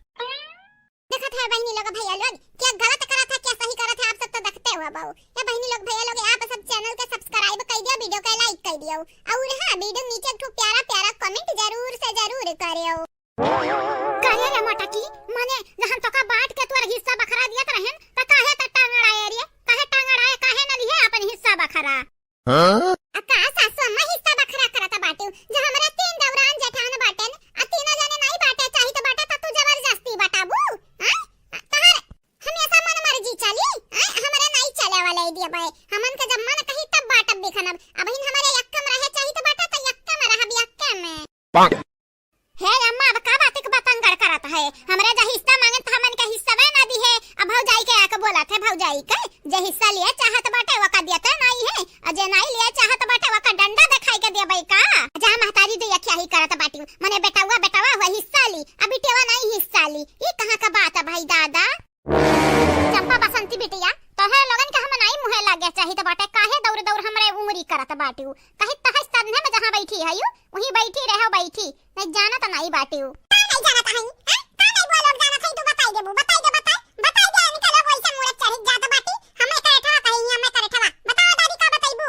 देखत है बहिनी लोग भैया लोग, क्या गलत करत है, क्या सही करत है, आप सब तो देखते हो बाबू। या बहिनी लोग भैया लोग, आप सब channel के subscribe कर दियो, video के like कर दियो, और हाँ, video नीचे एक ठो प्यारा प्यारा comment जरूर से जरूर करियो। काहे रे मोटकी, मने जहन तोका बांट के तोर हिस्सा बखरा दियत रहन, त काहे त टांगड़ाए रे? काहे टांगड़ाए, काहे न लिहे अपन हिस्सा बखरा? हाँ? आ का सासू अम्मा हिस्सा बखरा करत बाटिउ, जो हमरा तीन देवरान जेठान बाटेन, आ तीनों जने नहीं बाटे, चाही त बाटे त तू जबरदस्ती बटाबू? हाँ? तोहर हमेशा मन मर्जी चली? हाँ? हमरा नहीं चले वाला है दिया बाय। हमन के जब मन कही तब बाटब बिखनब। अबहिन हमरे यक्का में रहे चाही त बाटे त यक्का में रहब, यक्का में। हे अम्मा, अब का बात के बतंगड़ करत है? हमरे जा हिस्सा मांगे त हमन के हिस्सा ना दिहे। अब भौजाई के आके बोलत है, भौजाई के जे हिस्सा लिए चाहत बाटे, वका देते नहीं है, और जे नहीं लिए चाहत बाटे, वका डंडा दिखाई के देबे का? जा महतारी, जे यखिया ही करत बाटी, मने बेटवा, बेटवा हुआ हिस्सा ली, अब बिटिया नहीं हिस्सा ली, ये कहाँ का बात है भाई दादा? चंपा बसंती बिटिया, तोहरे लोगन के हम नाई मुहे लागे चाही त बाटे, काहे दौड़ दौड़ हमरे उंगरी करत बाटिउ? कही तहस तन्हे में जहाँ बैठी हयू, वहीं बैठी रहो, बैठी, नहीं जानत नाई बाटिउ। का नहीं जानत हई? हैं? का नहीं बोलो जानत हई? तू बताई देबू, बताई दे, बताई, बताई दे, निकलो, वैसे मुड़े चढ़ी जात बाटी, हमें करे ठवा कही, हमें करे ठवा, बताओ दादी का बताइबू?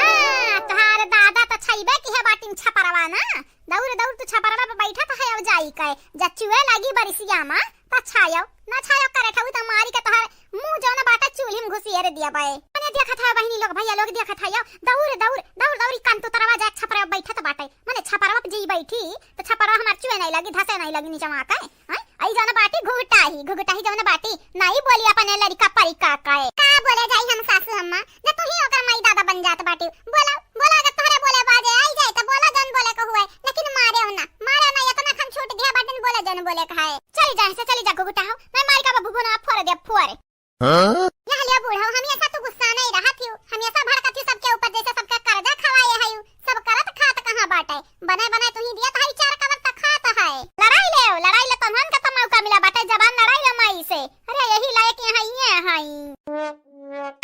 हाँ, तोहार दादा त छइबे किहे बाटिन छपरवा ना। दौड़ दौड़ तू छपरवा पे बैठत है, अब जाई के। जा चुए लागी बरिसिया मा, त छायो, ना छायो करे ठऊ त मारी के तोहार मुंह जौन बाटे चूल्ही में घुसियर दिया बे। मने देखत है बहिनी लोग, भैया लोग देखत है, यो दौड़ दौड़, दौड़ दौड़ ई कान तू तरवा जा छपरवा बैठत बाटे। मने छपरवा पे जी बैठी, त छपरवा हमार चुए नहीं लगी, धसे नहीं लगी नीचवा के। हैं? आई जौन बाटी घुघटाही, घुघटाही जौन बाटी, नाई बोली अपने लड़िका परिका के। का बोले जाई हम सासू अम्मा, जब तू ही ओकर माई दादा बन जात बाटी। बोला, बोला, अगर तोहरे बोले बाजे आई जाए त बोला, जौन बोले को हुए, लेकिन मारे हो ना, मारे ना, इतना खन छूट दिया बाटन, बोले जौन बोले का है। चली जा, से चली जा घुघटाहो, मैं मारी का बबू ना फोड़ दे, फोड़। हाँ? यह लिया बूढ़ा, हमेशा तू गुस्सा नहीं रहा थी, हमेशा भड़कत थी सबके ऊपर, जैसे सबका कर्जा खवाए है, सब करत खात कहाँ बाटे, बने बने तू ही दिया, तहाई चार कवर तक खात है। लड़ाई ले, लड़ाई ले, तोहन का तो मौका मिला बाटे, जबान लड़ाई ले माई से। अरे यही लायक यहाँ ये है।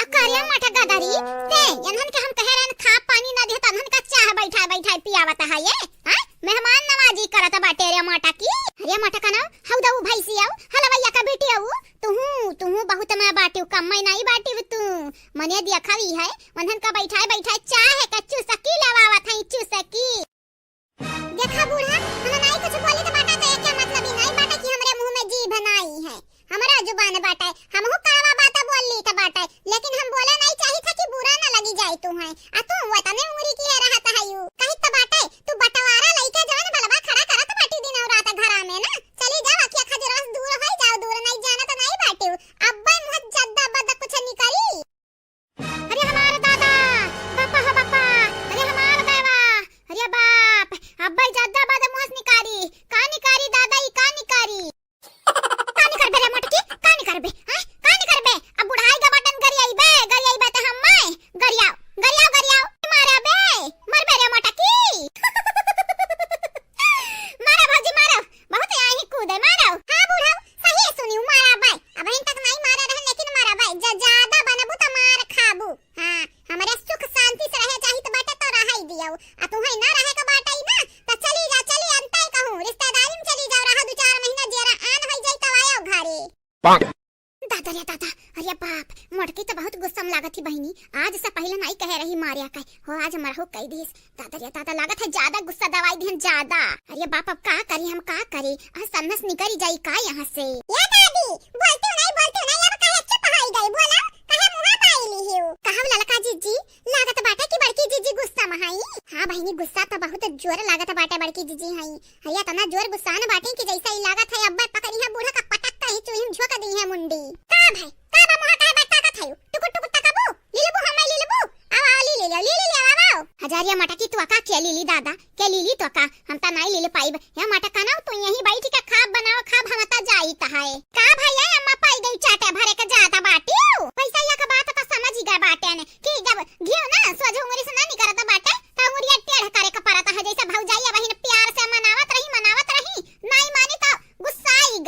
अकारिया मटक गदरी, ते, इन्हन के हम कहे रहन खा पानी ना दिहे, तन्हन का चाह बैठा बैठा पियावत है ये, हाँ? मेहमान नवाजी करत बाटे रे मोटा की। अरे मोटा का नाव, हऊ दऊ भैंसी आऊ, हलवैया का बेटी आऊ, तुहू, तुहू बहुत मैं बाटिउ, कम मैं नहीं बाटिउ तू। मने दिया खावी है, वन्हन का बैठाए बैठाए चाहे का चुसकी लवावत है, चुसकी। देखा बूढ़ा, हम नहीं कुछ बोली तो बाटा तो क्या मतलब ही नहीं बाटा कि हमरे मुंह में जीभ नहीं है। हमरा जुबान बाटे, हमहू कड़वा बात बोल ली त बाटे, लेकिन हम बोले नहीं चाही था कि बुरा ना लगी जाए तू है। आ तू वतने उंगरी की है रहत है यू। कही त बाटे, तू बंटवारा लइके जवन बलवा खड़ा करत बाटी दिन और रात घरा में ना। चली जाओ, अखिया खजुरास दूर होई जाओ, दूर नहीं जानत नहीं बाटिउ। अब्बे मुँह जद्दा बद कुछ निकली। अरे हमार दादा, बापा हो बापा, अरे हमार देवा, अरे बाप, अब्बे जद्दा बद मुँह निकारी, का निकारी दादा, ई का निकारी? का निकरबे रे मोटकी, का निकरबे, हैं? का निकरबे? अब बुढ़ाई का बटन गरियाइबे, गरियाइबे त हम मैं, गरियाओ, गरियाओ, गरियाओ, मारा बे, मरबे रे मोटकी। मारा भौजी, मारा, बहुत आई कूदे, मारा। हाँ बूढ़ा, सही सुनी, मारा बे। अब इन तक नहीं मारे रहन, लेकिन मारा बे, ज-, ज्यादा बनबू त मार खाबू। हाँ, हमरे सुख शांति से रहे चाहित बाटे तो रहइ दियो। आ तुहई ना रहे के बाटे ना, त चली जा, चली अंतई कहूँ, रिश्तेदारी में चली जाओ, रहो दू चार महीना, जेरा आन होई जाई तब आयो घरे। दादा रे दादा, अरे बाप, मोटकी तो बहुत गुस्सा में लागत ही बहिनी, आज से पहले नहीं कहे रही मारिया कहे, हो आज मरहो कह दीस। दादा रे दादा, लागत है ज्यादा गुस्सा दवाई दिहन ज्यादा। अरे बाप, अब का करी हम, का करी? आज सन्नस निकरी जाई का यहाँ से? या दादी, बोलती नहीं, बोलती नहीं, अब काहे चुप होई गई? बोला, काहे मुँह बाई लिहियो? कहव ललका जीजी, लागत बाटे कि बड़की जीजी गुस्सा में हई। हाँ बहिनी, गुस्सा तो बहुत जोर लागत बाटे, बड़की जीजी हई। हई इतना जोर गुस्सान बाटे कि जैसे ही लागत है अब्बे पकड़ी है बूढ़ा का पटक कहीं चूल्ही में झोंक दी है मुंडी। का भाई, का बा मुँह काहे बात ताकत है? टुकुर टुकुर तकबू? लीलबू हमें लीलबू? आओ, आओ, ली, ली, ली, ली, ली, आओ, आओ। हजारिया मटकी तू का के लीली दादा, के लीली तो का? हम ता नाई लील पाइब। या मटका ना तू यहीं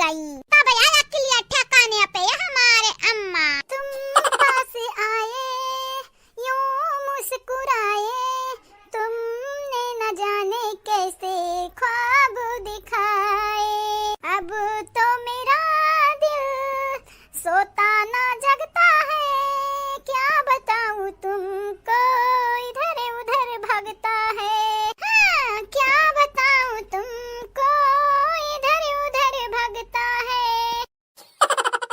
आई। तब आया अक्लिया ठिकाने पे हमारे अम्मा। तुम पास आए, यूं मुस्कुराए, तुमने न जाने कैसे ख्वाब दिखाए। अब तो मेरा दिल सोता ना जगता है, क्या बताऊं तुमको, इधर उधर भागता है। हाँ, क्या बताऊं तुमको, इधर उधर भागता है।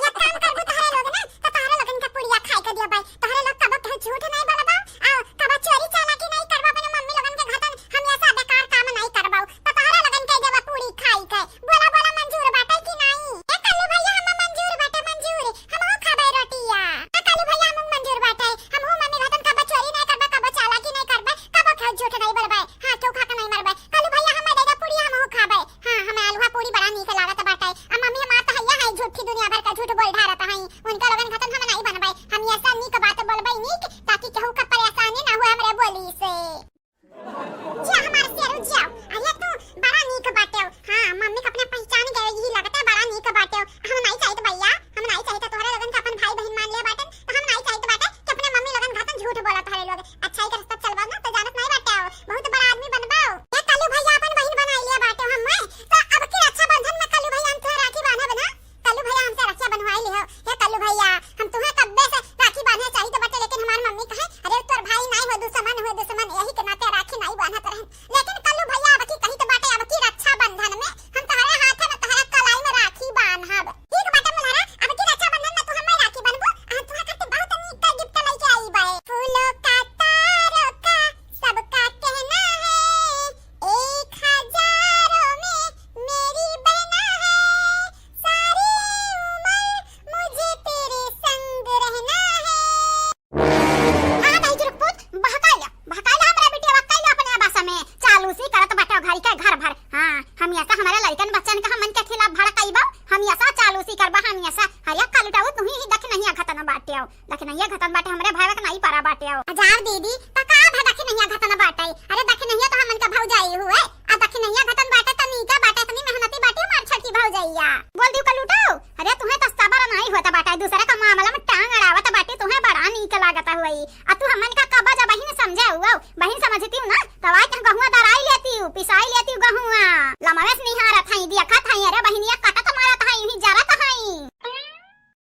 एक काम करबू तहरे लोग ना, तो तहरे लोगन का पुड़िया खाए के दिया बाई। तहरे लोग कबो केहू झूठ नहीं बोलबा, आ कबो चोरी चालाकी नहीं करबा, अपने मम्मी लोगन के घतन हमेशा बेकार काम नहीं करबा। तो तहरे लोगन के देबा पूड़ी खाई के। बोला, बोला, मंजूर बाटे कि नाई? ए कल्लू भैया, हम मंजूर बाटे, मंजूर। हमहू खाबे रोटिया। ए कल्लू भैया, हमहू मंजूर बाटे। हमहू मम्मी घतन कबो चोरी नहीं करबे, कबो चालाकी नहीं करबे, कबो केहू झूठ नहीं बोलबे। हाँ, केहू खा के नहीं मरबे। कल्लू भैया, हमें दे दे पूड़ी, हमहू खाबे। हाँ, हमें आलूहा पूड़ी बड़ा नीक लागत बाटे। आ मम्मी हमार तो हैया है, झूठी दुनिया भर का झूठ बोल ढारत हई। उनका लोगन घतन हम नहीं बनबे। हमेशा नीक बात बोलबे, नीक, ताकि केहू का परेशानी ना हुए हमरे बोली से। जा हमार शेरू जाओ। अरे तू बड़ा नीक बाटेउ। हाँ, मम्मी के अपने पहचान गए, यही लगता है बड़ा नीक बाटेउ। हम नहीं चाहित भैया, हम नहीं चाहित तोहरे लोगन के अपन भाई बहन मान ले बाटन, तो हम नहीं चाहित बाटे कि अपने मम्मी लोगन घातन झूठ बोलत हरे लोग। अच्छा ही रास्ता चलबा ना तो जानत नहीं बाटेउ, बहुत बड़ा आदमी बनबाउ। ए कल्लू भैया अपन बहन बनाई ले बाटेउ हम, तो अब की रक्षाबंधन में कल्लू भैया हम तोहरा राखी बांधब ना। कल्लू भैया हमसे रखिया बंधवाई लिहो। हे कल्लू भैया, हम तुम्हें कब्बे से राखी बांधे चाहित बाटे, लेकिन हमार मम्मी कहे, "अरे तोर भाई नाई हो, दुश्मन हो, दुश्मन, यही के नाते राखी नाई बांधत रहन।" लेकिन कल्लू भैया अब की कहित बाटे, अब की रक्षाबंधन में हम तहरे हाथ में, तहरे कलाई में राखी बांधब। ठीक बाटे मुलहरा, अब की रक्षाबंधन में तू हमें राखी बांधबू, आ तोहरा खातिर बहुत नीक gift लेके आई बाए। फूलों का, तारों का, सबका कहना है, एक हजारों में मेरी बहना है, सारी उम्र मुझे तेरे संग रहना है। हाँ, नहीं जुरुक पूत, बहकाइला, बहकाइला हमरा बिटिया, बहकाइला अपने आवासा में, चालूसी करत बाटे घरी के घर भर। हाँ, हमेशा हमारे लइकन बच्चन के हमन के खिलाफ भड़काइबा, हमेशा चालूसी करबा, हमेशा। अरे कलुटाऊ, तुही ही दखिनहिया घतन बाटेउ। दखिनहिया घतन बाटे, हमरे भाई के नाई परा बाटेउ। आ जाओ दीदी, त का भा दखिनहिया घतन बाटे? अरे दखिनहिया तो हमन के भौजाई हुए। आ दखिनहिया घतन बाटे त नीका बाटे, इतनी मेहनती बाटी हमार छोटकी भौजैया। बोल दियो कलुटाऊ, अरे तुहे त सबर नाई होत बाटे, दूसरे का मामला में टांग अड़ावत बाटी, तुहे बड़ा नीक लागत हुई। आ तू हमन का कबा जा बहिन समझे हुआ, बहिन समझती हूँ ना, तब आज गहुआ दराई लेती हूँ, पिसाई लेती हूँ गहुआ। लमवेश निहारत हई, देखत हई, अरे बहिनिया कटत मारत हई, इही जरत हई।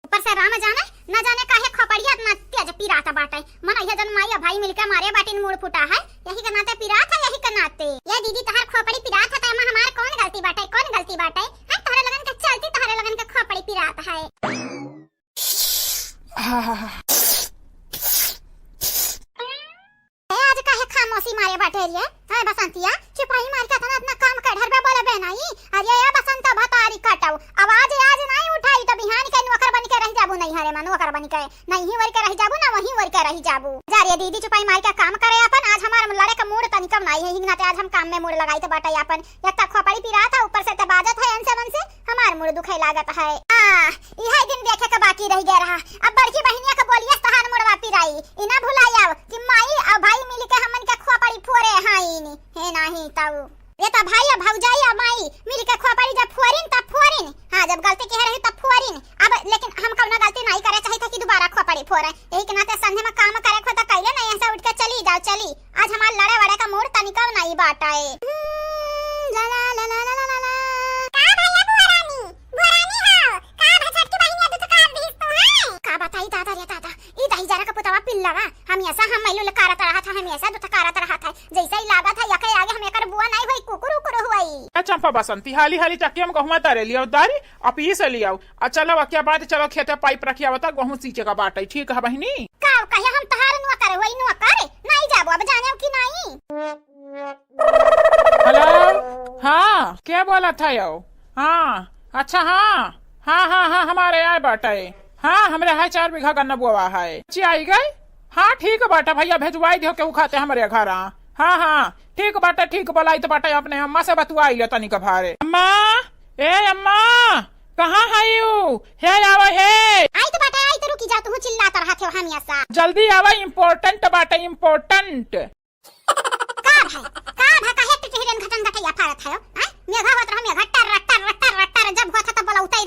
ऊपर से राम जाने, न जाने काहे खोपड़िया इतना तेज पिरात बाटे। मन इहे जन माई आ भाई मिलके मारे बाटिन, मूड़ फूटा है, यही के नाते पिरात है, यही के नाते। ये दीदी, तहार खोपड़ी पिरात है, त एमा हमार कौन गलती बाटे, कौन गलती बाटे? हैं, तोहरे लोगन के चलती तोहरे लोगन के खोपड़ी पिरात है। ए, आज काहे खामोशी मारे बाटे रे? हैं बसंतिया, चुपाई मार के इतना, इतना काम कर ढरबे बोले बे नहीं। अरे ए बसंत भतारी कटऊ, आवाज आज नहीं उठाई तो बिहान के नौकर बन के रह जाबू नहीं हरे मा, नौकर बन के नहीं वरी के रह जाबू ना, वहीं वरी के रह जाबू। जा रे दीदी, चुपाई मार के काम करे अपन, आज हमार लड़े का मूड तनिकम नहीं है, हिंगना ते आज हम काम में मूड लगाई तो बाटे अपन। एक तो खोपड़ी पिरात है, ऊपर से ते बाजत है अनसे मन से, हमार मूड दुखे लागत है। आ, इहे दिन देखे के बाकी रह गया रहा। अब बड़की बहिनिया के बोलिए तहार मुड़वा पिराई। इना भुलाई आओ कि माई और भाई मिल के हमन के खोपड़ी फोरे हईन। हे नाही तऊ। ये तो भाई और भौजाई और माई मिल के खोपड़ी जब फोरिन तब फोरिन। हाँ, जब गलती किहे रही तब फोरिन। अब लेकिन हम कौनो गलती नहीं करे चाहिए था कि दोबारा खोपड़ी फोरे। यही के नाते संझे में काम करे खो तो कैले नहीं, ऐसे उठ के चली जाओ, चली। आज हमार लड़े वड़े का मूड तनिका नहीं बाटा है। हम्म, ला ला ला ला। का भैया बुआ रानी? बुआ रानी हो, का भा छोटकी बहिनिया दुतकार दिहिस तोहे? का बताई दादा रे दादा, ई दही जरा का पुतवा पिल्लवा, हमेशा हम मैलू लकारत रहा था, हमेशा दुतकारत रहा था, जैसे ही लागत है यके आगे हम एकर बुआ नहीं होई, कुकुर उकुर होई। ए चंपा बसंती, हाली हाली चक्की हम गहुमा तारे लियाओ दारी, आ पीस लियाओ, आ चलो अकिया बाद चलो खेते पाइप रखिया बता, गहूँ सींचे का बाटे, ठीक है बहिनी? का कहे हम तहार नौकर होई, नौकर? नहीं जाबो अब जाने कि नहीं? हेलो, हाँ, के बोलत हयो? हाँ, अच्छा, हाँ, हाँ, हाँ, हाँ, हमारे आए बाटे। हाँ, हमरे है चार बीघा गन्ना बोवा है। बच्ची आई गई? हाँ, ठीक बाटे भैया, भेजवाई दियो केहू खाते हमरे घर। हाँ, हाँ, ठीक बाटे, ठीक बोलाई तो बाटे, अपने अम्मा से बतुआई ले तनिक भारे। अम्मा, ए अम्मा, कहाँ है यू? हे आवा हे। आई तो बाटे, आई तो रुकी जा, तू चिल्लात रहत हो हमेशा। जल्दी आवा, important बाटे, important। का भाई, का भा, काहे टिटहिरन घटन घटैया फाड़त हयो? हैं? मेघा होत रहो, मेघा टर, टर, टर, टर, जब होत है तो बोलौते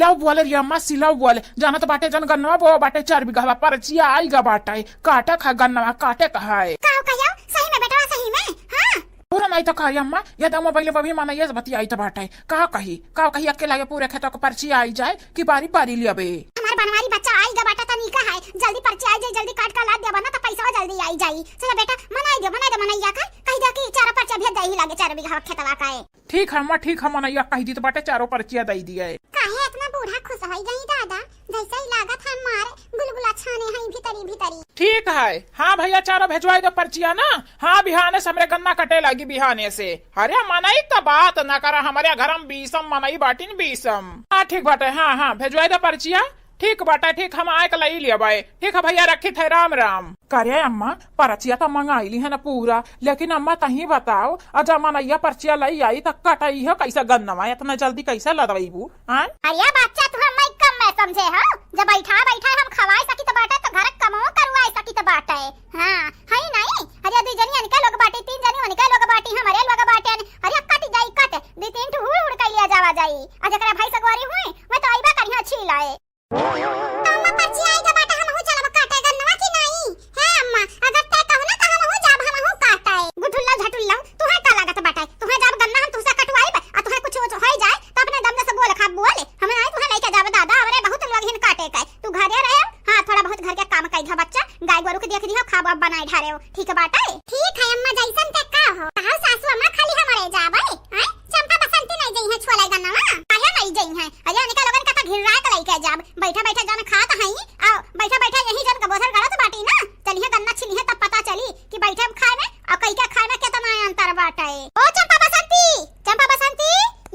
सिलाव बोले रे अम्मा, सिलाव बोले। जानत बाटे जन गन्नवा बो बाटे चार बीघा परचिया आई गा बाटे। काटे का गन्नवा, काटे का है। का हो कहियो? सही में बेटवा, सही में? हाँ। पूरा नहीं तो का रे अम्मा, ये तो मोबाइल पर भी मनइया से बतियाई तो बाटे। का कही, का कही, अकेला ये पूरे खेतों को परचिया आई जाए कि बारी बारी लियाबे। हमार बनवारी बच्चा आई गा बाटे, तनी का है, जल्दी परचिया आई जाए, जल्दी काट का लाद देबा ना तो पैसा जल्दी आई जाई। चला बेटा, मनाई दे, मनाई दे मनइया का, कही दे कि चारों परचिया भेज दे ही लागे चार बीघा खेतवा का है। ठीक है अम्मा, ठीक है, मनइया कही दी तो बाटे चारों परचिया दे दिए। काहे इतना बूढ़ा खुश होई गई दादा, जैसे ही लागत है मार गुलगुला छाने हैं भीतरी भीतरी। ठीक है, हाँ भैया, चारों भेजवाई दो परचिया ना। हाँ, बिहाने से हमरे गन्ना कटे लागी बिहाने से। अरे मनई त बात ना करा, हमरे घर में बीसम मनई बाटिन, बीसम। हाँ ठीक बाटे, हाँ हाँ, भेजवाई दो परचिया। ठीक बाटे, ठीक, हम आए के लई लिया बाय। ठीक है भैया, रखी थे, राम राम। करे अम्मा, परचिया त मंगाई ली है ना पूरा, लेकिन अम्मा तही बताओ, अजा मनइया परचिया लई आई त कटई है कैसे गन्नवा, इतना जल्दी कैसे लदवैबू? हाँ? अरे बच्चा, तू हमें कम में समझे हो? जब बैठा बैठा हम खवाए सकी त बाटे, तो घर कमो करवाए सकी त बाटे। हाँ, है नहीं? अरे दुई जनी इनके लोग बाटी, तीन जनी उनके लोग बाटी, हमारे लोग बाटे। अरे कट जाई कट, दुई तीन ठो हुड़ हुड़ के लिया जावा जाई। आ जकरा भाई सगवारी हुई, वह तो अइबा करिहा छीलाए। अम्मा परचिया आई गा बाटे, हमहू चलब काटे गन्नवा कि नहीं? हे अम्मा, अगर तै कहू ना त हमहू जाब, हमहू काटे। गुठुल्ला झटुल्ला, तुहे का लागत बाटे? तुहे जाब गन्ना हम तुहसे कटवाइब, आ तुहे कुछ होई जाए त अपने दम से बोल खा बोल। हम नहीं तुहे लेके जाब दादा, हमरे बहुत लोग हिन काटे के। तू घरे रहे, हाँ, थोड़ा बहुत घर के काम कई धा बच्चा, गाय गोरू के देख दिहो, खाब अब बनाए ढारे हो, ठीक बाटे? ठीक है अम्मा, जैसन ते का हो। कहो सासू अम्मा खाली हमरे जाबे, हैं? चंपा बसंती नहीं जइहे छोले गन्नवा, काहे नहीं जइहे? अरे इनका लोगन का तो घिर्रा के लइके जाब, बैठा बैठा जन खात हई, आ बैठा बैठा यही जन कबोधर गड़त बाटी ना, चलिहे गन्ना छिलिहे तब पता चली कि बैठे खाए में और कई के खाए में कितना अंतर बाटे। ओ चंपा बसंती, चंपा बसंती,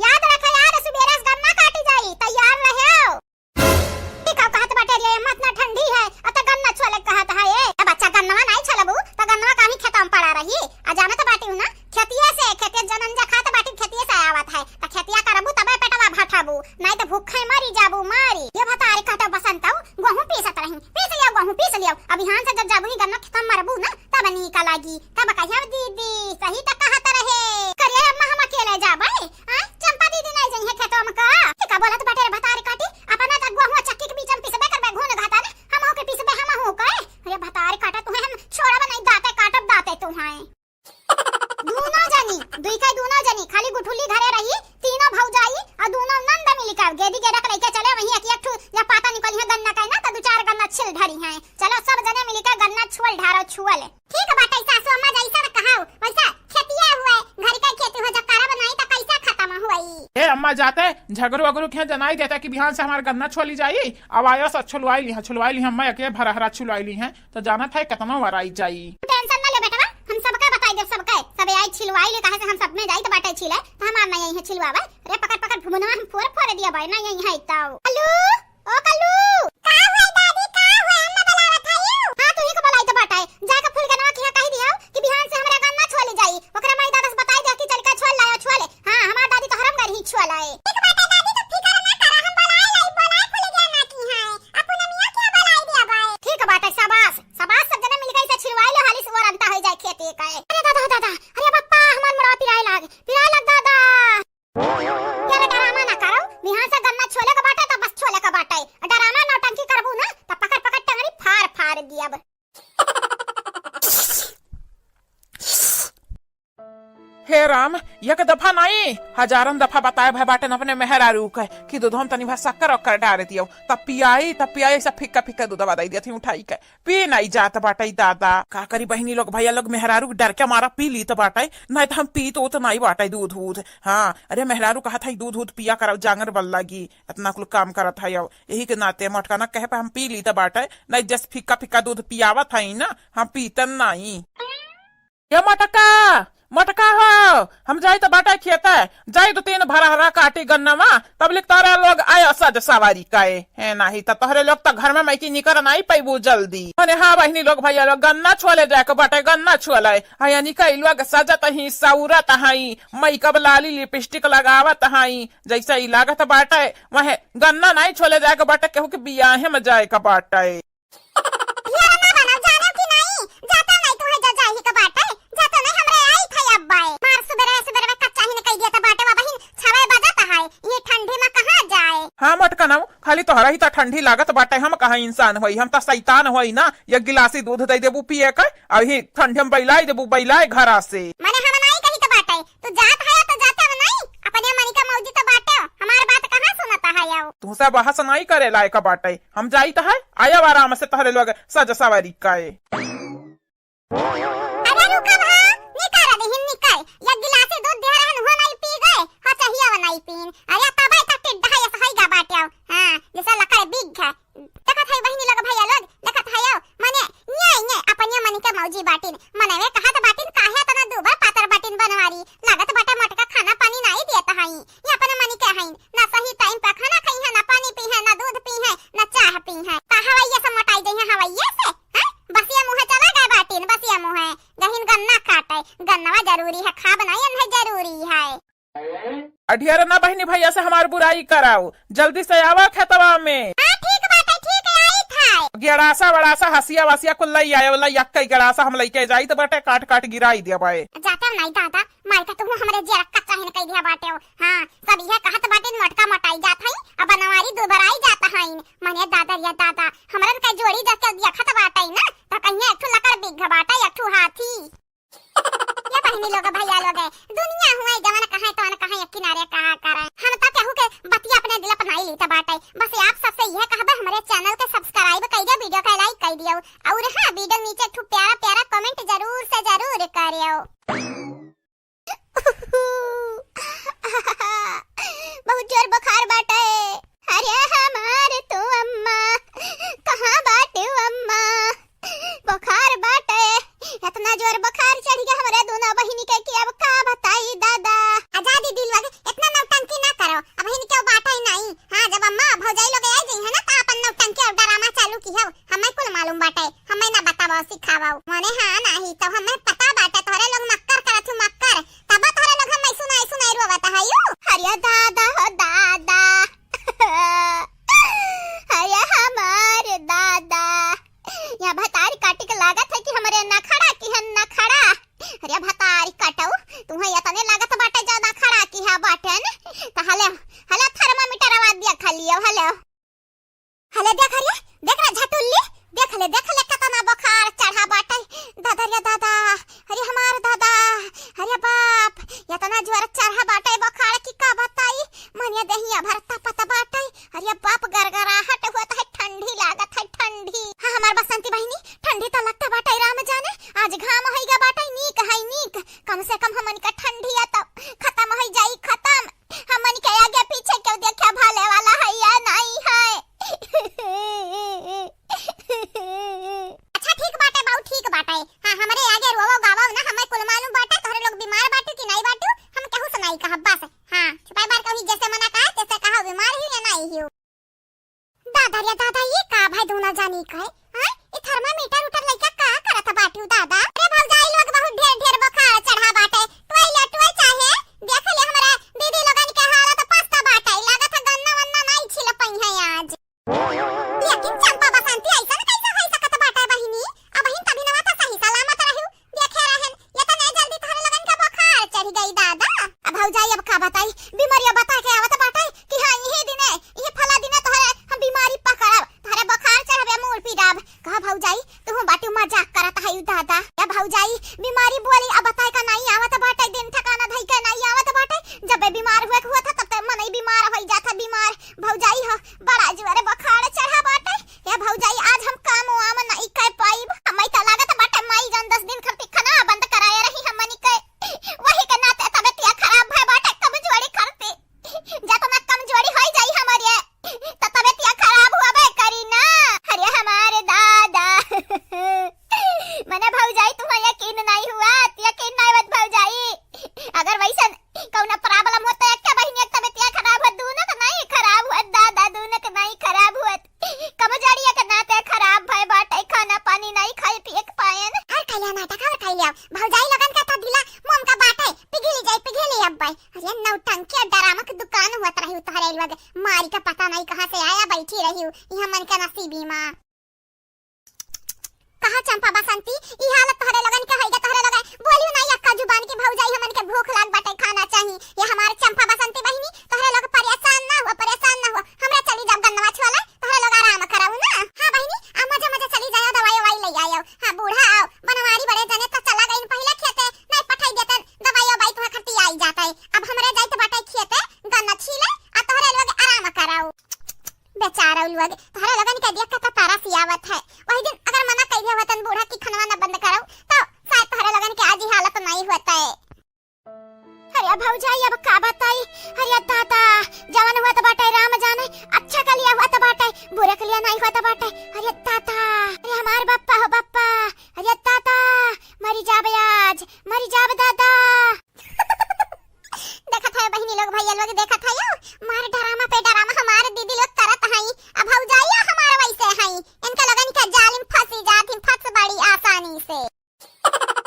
याद रखे यार, सुबेरे से गन्ना काटी जाई, तैयार रहे। ई का कहत बाटे रे अम्मा, इतना ठंडी है, अब त गन्ना छोले कहत है ए। ए बच्चा, गन्नवा नाई छोलबू, त गन्नवा काहे खेतवा में पड़ा रही? आ जानत बाटी हूँ ना, खेतिये से, खेतिये जनन जा खात बाटी, खेतिये से आवत है, त खेतिया करबू तबे पेटवा भठबू, नाई त भूखे मरी जाबू, मरी। ये भतारी काटो बसंतऊ, गेहूं पीसत रही, पीस लियो गेहूं, पीस लियो। अब बिहान से जब जाबू ही गन्ना खेतवा में मरबू ना, तब नीक लागी, तब कहिया दीदी, सही त कहत रहे। करे अम्मा, हम अकेले जाबे? आ, चंपा दीदी नहीं जइहे खेतवा में का? ई का बोलत बाटे रे भतारी काटी? अपना त गेहूं चक्की के बीच में पिसबे करबे, घुन घाटा ने, हमहू के पिसबे, हमहू के। अरे भतारी काटा, तुहे हम छोड़ब नहीं, दांते काटब, दांते तुहे। दूनो जनी, दुई के दूनो जनी, खाली गुठुली घरे रही, तीनों भौजाई और दूनो नंद मिली का गेदी गेदा के लइके चले, वहीं एक एक ठू या पाता निकली है गन्ना का ना, तो दू चार गन्ना छिल ढरी हैं। चलो सब जने मिली के गन्ना छुअल ढारो छुअल। ठीक बाटे सासू अम्मा, जैसन कहाऊ वैसा खेतिया हुए, घर के खेती हो, जब करब नाई त कैसे खत्म हुई? ए अम्मा, जाते झगरू अगरू के जनाई देता कि बिहान से हमार गन्ना छोली जाई। अब आयो से छुलवाई ली है, छुलवाई ली है, अम्मा एक भरहरा छुलवाई ली है, तो जानत है कितना वराई जाई। टेंशन ना ले बेटवा, हम सबका बताई देब, सबके, सबे आई छिलवाई ले, काहे से हम सब में जाई त बाटे छिले, त हमार ना यही है छिलवावे। अरे पकड़ पकड़ भुमनवा हम फोर फोर दिया बाई, ना यही है तो। हेलो। ओ कल्लू। का हुआ दादी, का हुआ? अम्मा बुलावत है यू। हाँ, तू ही को बुलाई तो बाटे। जाके फुलगनवा के यहाँ कही दियो कि बिहान से हमरा गन्ना छोले जाई। ओकरा माई दादा से बताई दे कि चल के छोल लायो, छोले। हाँ, हमार दादी तो हरम घर ही छोल आए। ठीक बाटे दादी, तो फिकर ना करा, हम बुलाई लाई, बुलाई फुलगना की है। आ पूनमिया के बुलाई दिया बाए। ठीक बाटे, शाबाश, शाबाश, सब जने मिलके इसे छिलवाई लो, हाली से वो रंता हो जाए खेती का। अरे दादा, दादा, अरे पप्पा, हमार मुड़वा पिराए लाग, पिराए लाग दादा। यार डरामा ना करो, बिहान से गन्ना छोले का बाटे त बस छोले का बाटे। डरामा नौटंकी करबू ना त पकड़ पकड़ टंगरी फाड़ फाड़ दियब। हे राम, एक दफा नहीं, हजारन दफा बताए भय बाटन अपने मेहरारू के कि दूधवा में तनी भर शक्कर ओक्कर डार दियो, तब पियाई, तब पियाई, सब फिक्का फिक्का दूधवा दे दिया थी उठाई के। पी नाई जात बाटै दादा। का करी बहिनी लोग, भैया लोग, मेहरारू के डर के मारा पी लीत बाटै, नाहीं त हम पीत ओत नाई बाटै दूध वूध। हाँ, अरे मेहरारू कहत है दूध वूध पिया करौ, जांगर बल लागी, इतना कुल काम करत है, अब यही के नाते मोटका ना कहे पे हम पी लीत बाटै, नाहीं जस फिक्का फिक्का दूध पियावत है ना, हम पीतन नाई। ए मोटका, मोटका हो, हम जाई त बाटै खेते, जाई दो तीन भरहरा काटी गन्नवा, तब लिख तोरे लोग आयो सज सवारी कए। हे नाहीं त तोहरे लोग त घर में मैकी निकर नाई पैबू जल्दी। अरे हाँ बहिनी लोग, भैया लोग, गन्ना छोले जाए के बाटै, गन्ना छोले। हाँ, यानी कई लोग सजत ही, सौरत हई, मेकअप लाली लिपस्टिक लगावत हई, जैसे ई लागत बाटै, वहे गन्ना नाई छोले जाए के बाटै, केहू के बियाहे में जाए के बाटै। ढेर ना बनाओ, जानो कि नाई? जाता नाई तुहे जा जाही के बाटे, जाता नाई हमरे आई थे अब्बाए। मार सुबेरे सुबेरे में कच्चा ही निकल गया था बाटे, वह बहिन छवे बजत है, ये ठंडी में कहाँ जाए? हाँ मटकनऊ, खाली तोहरा ही त ठंडी लागत बाटे, हम कहाँ इंसान होई, हम त सैतान होई ना। एक गिलासी दूध दे देबू पिए के, अबही ठंडी में बैलाइ देबू, बैलाइ घरा से। मने हम नाई कही त बाटे, तू जात है त जाते हो नाई, अपने मनी का मौजी त बाटे, हमार बात कहाँ सुनत है यो? तुहसे बहस नाई करे लायक बाटे, हम जाइत है, आयब आराम से तोहरे लोग सज सवारी के। अरे रुका भा, निकाल दिहिन निकाल। एक गिलासी दूध दिहे रहन, उहो नाई पी गए, हाँ चाहिए वो नाई पीन। अरे तबे त टिड्ढा यस होई गा बाटे। हाँ, जैसा लकड़ बिग है। देखत है बहिनी लोग, भैया लोग, देखत है यो, मने न्याय न्याय अपनिया मनी के मौजी बाटिन। मने में कहत बाटिन, काहे तना दूबर पातर बाटिन बनवारी। लागत बाटे मोटका खाना पानी नाई देत हई। ये अपने मनी के हईन, ना सही टाइम पे खाना खई है, ना पानी पी है, ना दूध पी है, ना चाह पी है। त हवैया से मोटाई जइहे हवैया से, हैं? बसिया मुँहे चला गए बाटिन, बसिया मुँहे। गहिन गन्ना काटे, गन्नवा जरूरी है, खाब नाई अन्हे जरूरी है। अ ढेर ना बहिनी भैया से हमार बुराई कराओ, जल्दी से आवा खेतवा में। हाँ, ठीक बाटे, ठीक आइत है। गेड़ासा वड़ासा हसिया वसिया कुल लई आयो, लई अक्कई गेड़ासा हम लइके जाइत बाटे, काट काट गिराई देबे। जाते नाई दादा, माई का तुहू हमरे जियरा कच्चा हिन कई दिया बाटे हो। हाँ, सब इहे कहत बाटिन मोटका मोटाई जात हई, अब बनवारी दुबराई जात हईन। मने दादा रे दादा, हमरन का जोड़ी जब के देखत बाटे ना, त कहिए एक ठो लकड़ बिग बाटे, एक ठो हाथी। ये बहिनी लोग, भैया लोग, दुनिया हुए जवन कहे तवन कहे एक किनारे कहा करे। हम त केहू के बतिया अपने दिल पर नाई लीत बाटे। बस आप सबसे यह कहबे, हमरे channel के subscribe कई दियो, video के like कई दियो, और हाँ, video नीचे एक ठो प्यारा प्यारा comment जरूर से जरूर करियो। बहुत जोर बुखार बाटे। अरे हमार तू अम्मा, कहाँ बाटू अम्मा? बुखार बाटे, इतना जोर बुखार चढ़ गया हमरे दोनों बहिनी के कि अब का बताई दादा। आजादी दिल लगे, इतना नौटंकी ना करो, अब इनके बाटे ही नहीं। हाँ, जब अम्मा भौजाई लोग आ गई है ना, तो अपन नौटंकी और ड्रामा चालू की है। हमें कुल मालूम बाटे, हमें ना बतावो सिखावो। मने हाँ नाही तो हमें पता बाटे, तोहरे लोग मक्कर करत हु मक्कर, तब तोहरे लोग हमें सुनाई सुनाई रोवत है यू। अरे दादा हो दादा, अरे हमार दादा, या भतारी काटी के लागत है कि हमरे नखड़ा की है नखड़ा। अरे भतारी काटऊ, तुम्हें इतने लागत बाटे ज्यादा खड़ा की है बाटन, तो हले, हले thermometer आवा दिया खा लियो, हले। हले देख रे, देख रे झटुल्ली, देख ले, देख ले कितना बुखार चढ़ा बाटे। दादा रे दादा, अरे हमार दादा, अरे बाप, इतना जोर चढ़ा बाटे बुखार की का बताई, मने देहिया भर तपत बाटे। अरे बाप, गरगराहट होत है, ठंडी लागत है, ठंडी। हाँ, हमार बसंती बहिनी, ठंडी तो लगत बाटे, राम जाने, आज घाम होइगा बाटे, नीक है, नीक। कम से कम हमन का ठंडी या तो खतम होइ जाई, खतम। हमन के आगे पीछे केहू देखे भाले वाला है या नहीं है। अच्छा, ठीक बाटे बाऊ, ठीक बाटे। हाँ, हमरे आगे रोवो गावो ना, हमें कुल मालूम बाटे, तोहरे लोग बीमार बाटू कि नहीं बाटू, हम केहू से नहीं कहब, बस। हाँ, छुपाई बार कहीं जैसे मना कहा, तैसे कहा, बीमार ही या नहीं ही। दादा रे दादा, ये का भाई दोनों जानी का है? हाँ? ये thermometer उटर लइका का करत बाटू दादा? अरे भौजाई लोग बहुत ढेर ढेर बुखार चढ़ा बाटे। टोई ले, टोई चाहे। देख ले हमरा दीदी लोगन के हालत पस्त बाटे। लागत है गन्ना वन्ना नाई छिल पई है आज। लेकिन चंपा बसंती ऐसन कैसे हो सकत बाटे बहिनी? अब बहिन तभी नवा था सही सलामत रहू। देखे रहन, ये तो नहीं जल्दी तोहरे लोगन के बुखार चढ़ गई दादा। अब भौजाई अब का बताई, बीमारिया बता के आवत बाटे कि हाँ, यही दिने, यही फला दिने तोहरे हम बीमारी पकड़ब, तोहरे बुखार चढ़बे, मूड़ पीड़ब। कहा भौजाई, तू बाटू मजाक करत है दादा। या भौजाई, बीमारी बोली अब बताए का नहीं आवत बाटे, दिन ठिकाना धई के नहीं आवत बाटे। जब बीमार हुए के हुआ था, तब ते मनई बीमार होई जात है, बीमार। भौजाई हो, बड़ा जोरे बुखार चढ़ा बाटे। ए भौजाई, आज हम काम वाम नाई कर पाइब। हमें त लागत बाटे माई जान दस दिन खातिर खाना बंद कराए रही हमनी के। वही के नाते तबियतिया खराब भय बाटे कमजोरी करते। जतना कमजोरी होई जाई हमरे, त तबियतिया खराब होबे करी ना। अरे हमारे दादा। मने भौजाई, तुम्हें यकीन नहीं हुआ, यकीन नहीं हुआ भौजाई। अगर वैसन कौनो problem होत, एक बहिनी एक तबियतिया खराब होत, दोनों के नहीं खराब होत दादा, दोनों के नहीं खराब होत। कमजोरिया के नाते खराब भय बाटे, खाना पानी नहीं खाए पिए के पाएन। और खैलिया नाटक, और खैलिया। भौजाई लोगन का तो दिला मोम का बाटे, पिघली जाए, पिघली अब भाई। अरे नौटंकी और ड्रामा के दुकान हुआ रही तोहरे लोग। मारी का पता नहीं कहाँ से आया, बैठी रही हूँ यहाँ मन का नसीबी माँ। कहा चंपा बसंती, ई हालत तोहरे लोगन के होइगा, तोहरे लोग बोलियो ना यक्का जुबान की भौजाई, हमन के भूख लाग बाटे, खाना चाही। ये हमार चंपा बसंती बहिनी, तोहरे लोग परेशान ना हुआ, परेशान ना हुआ, हमरा चल वगे-, तोहरे लोगन के देख के तो तरस आवत है। वही दिन अगर मना कइ दिया होतन बूढ़ा कि खनवा न बंद करउ, तो शायद तोहरे लोगन के आज ई हालत नहीं होत है। अरे भौजाई, अब का बताई? अरे दादा, जवन होत बाटे राम जाने, अच्छा के लिए होत बाटे, बुरे के लिए नहीं होत बाटे। अरे दादा, अरे हमार बप्पा हो बप्पा, अरे दादा, मरी जाब आज, मरी जाब दादा। देखत है बहिनी लोग, भैया लोग, देखत है यो, मार डरामा पे डरामा हमार दीदी लोग करत हई। अब भौजाइया हमार वैसे हई, इनका लोगन के जाल में फंसी जात ही, फंस बड़ी आसानी से।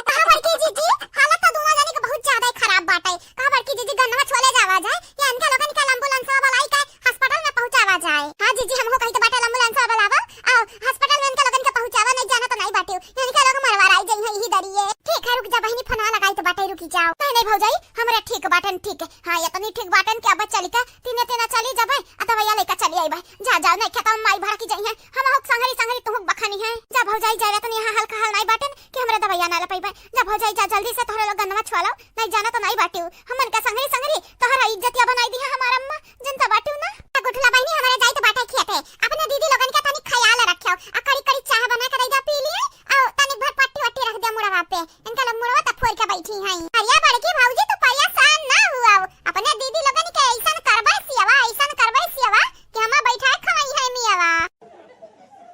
कहा बड़की जीजी, हालत तो दोनों जनी के बहुत ज्यादा ही खराब बाटे। कहा बड़की जीजी, गन्नवा छोले जावा जाए, या इनका लोगन के एम्बुलेंस वाला आई के अस्पताल में पहुंचावा जाए। हाँ जीजी, हमहू कही तो बाटे एम्बुलेंस वाला आवा, आओ अस्पताल में इनका लोगन के पहुंचावा, नहीं जाना तो नहीं बाटियो, इनका लोग मरवा रही जई है यही दरिये। ठीक है, रुक जा बहिनी, फोनवा लगाई तो बाटे, रुकी जाओ। नहीं, नहीं भौजाई, हमरा ठीक बाटन, ठीक है। हाँ, इतनी ठीक बाटन कि अब चली के तीने तीना चली जाबे, आ दवाइया लेके चली आईबे। जा, जाओ, नहीं खेतवा में माई भड़की जइहैं, हमहू संघरी संघरी तुहू बखनी है। जा भौजाई, जा, तनी यहाँ हल्का हाल नहीं बाटन कि हमरा दवाइया ना ले पाइबे। जा भौजाई, जा, जल्दी से तोहरे लोग गन्नवा छुआ लाओ, नहीं जाना तो नहीं बाटियो। हमन का संघरी संघरी तोहरा इज्जतिया बनाई दी है हमार अम्मा, जनता बाटियो ना। ए गुठला बहिनी, हमरा जाई तो बाटे खेते, अपने दीदी लोगन के तनी ख्याल रखियो, आ कड़ी कड़ी चाह बना के दे जा, पी लिए, आ तनी भर पट्टी वट्टी रख दे मुड़वा पे। इनका लोग मुड़वा त फोड़ के बैठी हैं। अरे बड़की भौजी, तू परेशान ना हुआ, अपने दीदी लोगन के ऐसन करबे सियवा, ऐसन करबे सियवा कि हमा बैठा खवाई है मियवा।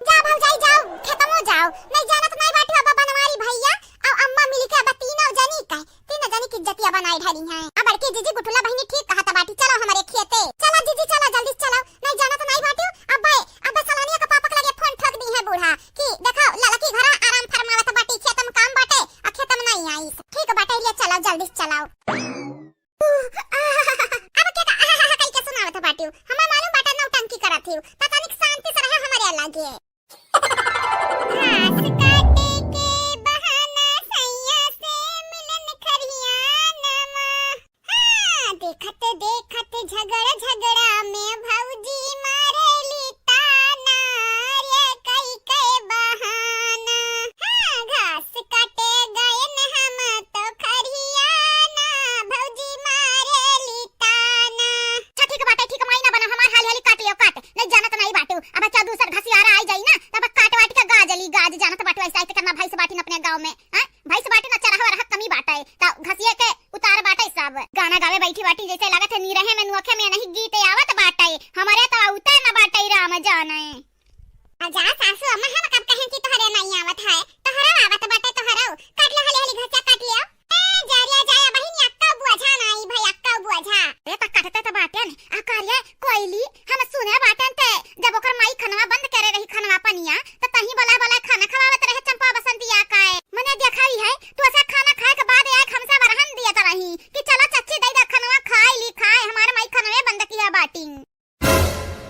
जा भौजाई जाओ, खेतमो जाओ, नहीं जानत नहीं बाटी अब बनवारी भैया और अम्मा मिली के अब तीनों जनी के, तीनों जनी की इज्जतिया बनाए ढाली हैं। अब बड़की जीजी गुठला बहिनी ठीक कहत बाटी, चलो हमरे खेते। चलो जीजी चलो, जल्दी चलो, नहीं जानत नहीं बाटी। अब भाई, अब सलोनिया के पापा के लगे फोन ठोक दी है बूढ़ा कि देखो ललकी घरा आराम फरमावत बाटी, खेत में काम बाटे, आ खेत में नहीं आई। ठीक बाटे, ले चलाओ, जल्दी से चलाओ। अब के ता कई के सुनावत बाटियो, हमें मालूम बाटे नौटंकी करत हियो, त तनिक शांति से रहे हमरे लगे। घास काटे के बहाना सैया से मिलन खरियानवा। हाँ, देखत देखत झगड़ झगड़ा में भौजी मारेली ताना, रे कई के बहाना। हाँ, घास काटे गए न हम तो खरियाना, भौजी मारेली ताना। अच्छा ठीक बाटे, ठीक माई ना बना, हमार हाली हाली काट लियो, काट। नहीं जानत नहीं बाटू, अब अच्छा दूसर घसियारा आई जाई ना, तब काट वाट के गाज ली गाज, जानत बाटू ऐसा ऐसे करना भैंस बाटी न अपने गाँव में, हाँ? भैंस बाटी न चरहा वरहा कमी बाटे, त घसिए के उतार बाटे सब। गाना गावे बैठी बाटी जैसे लागत है निरहे में नुअखे में नहीं गीत आवत बाटे, हमारे तो उतर न बाटे राम जाने। आ जा सासू अम्मा, हम कब कहें कि तोहरे नहीं आवत है, तोहरा आवत बाटे, तोहरा काट ले, हली हली घसिया काट लियो। ए, जा रे, जा, बहिनी, अक्का बोझा नाई भाई, अक्का बोझा। ए, त कटते त बाटेन, आ का रे, कोइली, हम सुने बाटेन ते, जब ओकर माई खनवा बंद करे रही, खनवा पनिया, त तहीं बोला बोला खाना खवावत रहे चंपा बसंती आ काए। मने देखा ही है, तू ऐसा खाना खाए के बाद एक हमसे वरहन दियत रही कि चला चच्ची दे दे खनवा खाए ली खाए, हमार माई खनवे बंद किया बाटी।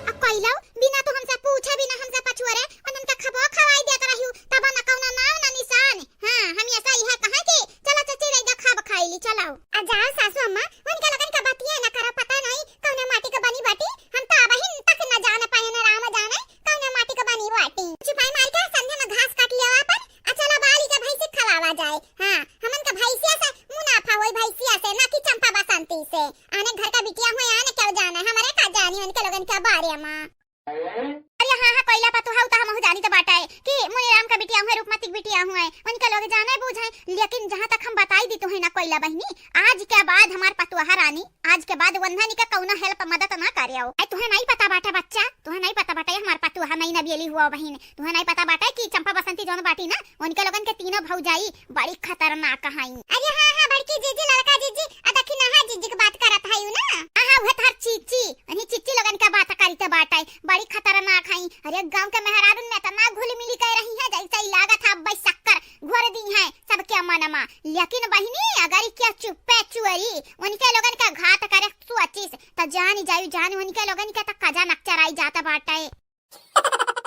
अब कइलौ, बिना तू हमसे पूछे, बिना हमसे पछुअरे, उन्हन के खबो खवाई देत रहिउ, तब न कौनो नाम न निशान। हाँ, हम ऐसा इहे कहा कि चलो चच्ची रैदा खाब खाइली, चलो। आ जाओ सासू अम्मा, उनके लगन का बतिये न करो, पता नहीं कौने माटी के बनी बाटी, हम तो अबहिन तक न जान पाए न राम जाने कौने माटी के बनी बाटी। चुपाई मार के संझा में घास काट लियो अपन, आ चलो बाली के भैंसी खवावा जाए। हाँ, हमन का भैंसिया से मुनाफा होई, भैंसिया से, ना कि चंपा बसंती से। आने घर का बिटिया हुए, आने क्या जाने, हमारे का जानी उनके लोगन के बारे में। अरे हाँ, हाँ, कोइला पतोहा, उ त हमहू जानी त बाटे कि मुनीराम का बिटिया हुए, रूपमती के बिटिया हुए, उनके लोग जाने बूझे। लेकिन जहाँ तक हम बताई दी तुहे ना कोइला बहिनी, आज के बाद हमार पतोहा रानी, आज के बाद वंदनी का कौनो help मदद ना करे आओ। आई तुहे नहीं पता बाटे बच्चा, तुहे नहीं पता बाटे हमार पतोहा नहीं ना बेली हुआ बहिन, तुहे नहीं पता बाटे कि चंपा बसंती जौन बाटी ना, उनके लोगन के तीनों भौजाई बड़ी खतरनाक हई। अरे हाँ, हाँ, बड़की जीजी, लड़का जीजी, आ देखी नहा जीजी के बात करत हई ना। हाँ, हाँ, उहे तोहर चीची, उन्हीं चीची लोगन के बात करी त बाटे, बड़ी खतरनाक हई। अरे गाँव के मेहरारून में इतना घुल मिली के रही है, जैसे ही लागत है अब शक्कर घोर दी है सबके मनमा। लेकिन बहिनी, अगर ई क्या चुप्पे चुअरी उनके लोगन के घात करे सोचिस, त जान जाई, जान उनके लोगन के त कजा नक्चराई जात बाटे।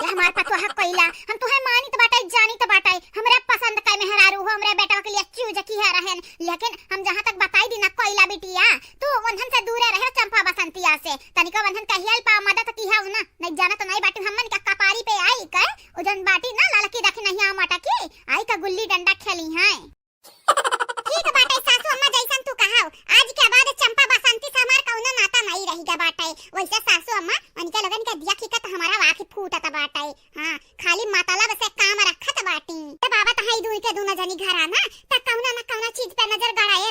ए हमार पतोहा कोइला, हम तुहे मानित बाटे, जानित बाटे, हमरे पसंद का मेहरारू हो, हमरे बेटवा के लिए चूज किहे रहेन, लेकिन हम जहाँ तक बताई दी ना कोइला बिटिया, तू उन्हन से दूरे रहे चंपा बसंतिया से, तनिको उन्हन का help आ मदद किहे ना, नहीं जानत नहीं बाटू हमन का कपारी पे आई के, उ जौन बाटी ना ललकी रखी नहीं आ मटकी, आई का गुल्ली डंडा खेली हैं। ठीक बाटे सासू अम्मा, जैसन तू कहाओ, आज के बाद चंपा बसंती से हमार कौनो नाता नहीं रही गा बाटे। वैसे सासू अम्मा, उनके लोगन के दिया खींचत हमारा आँखी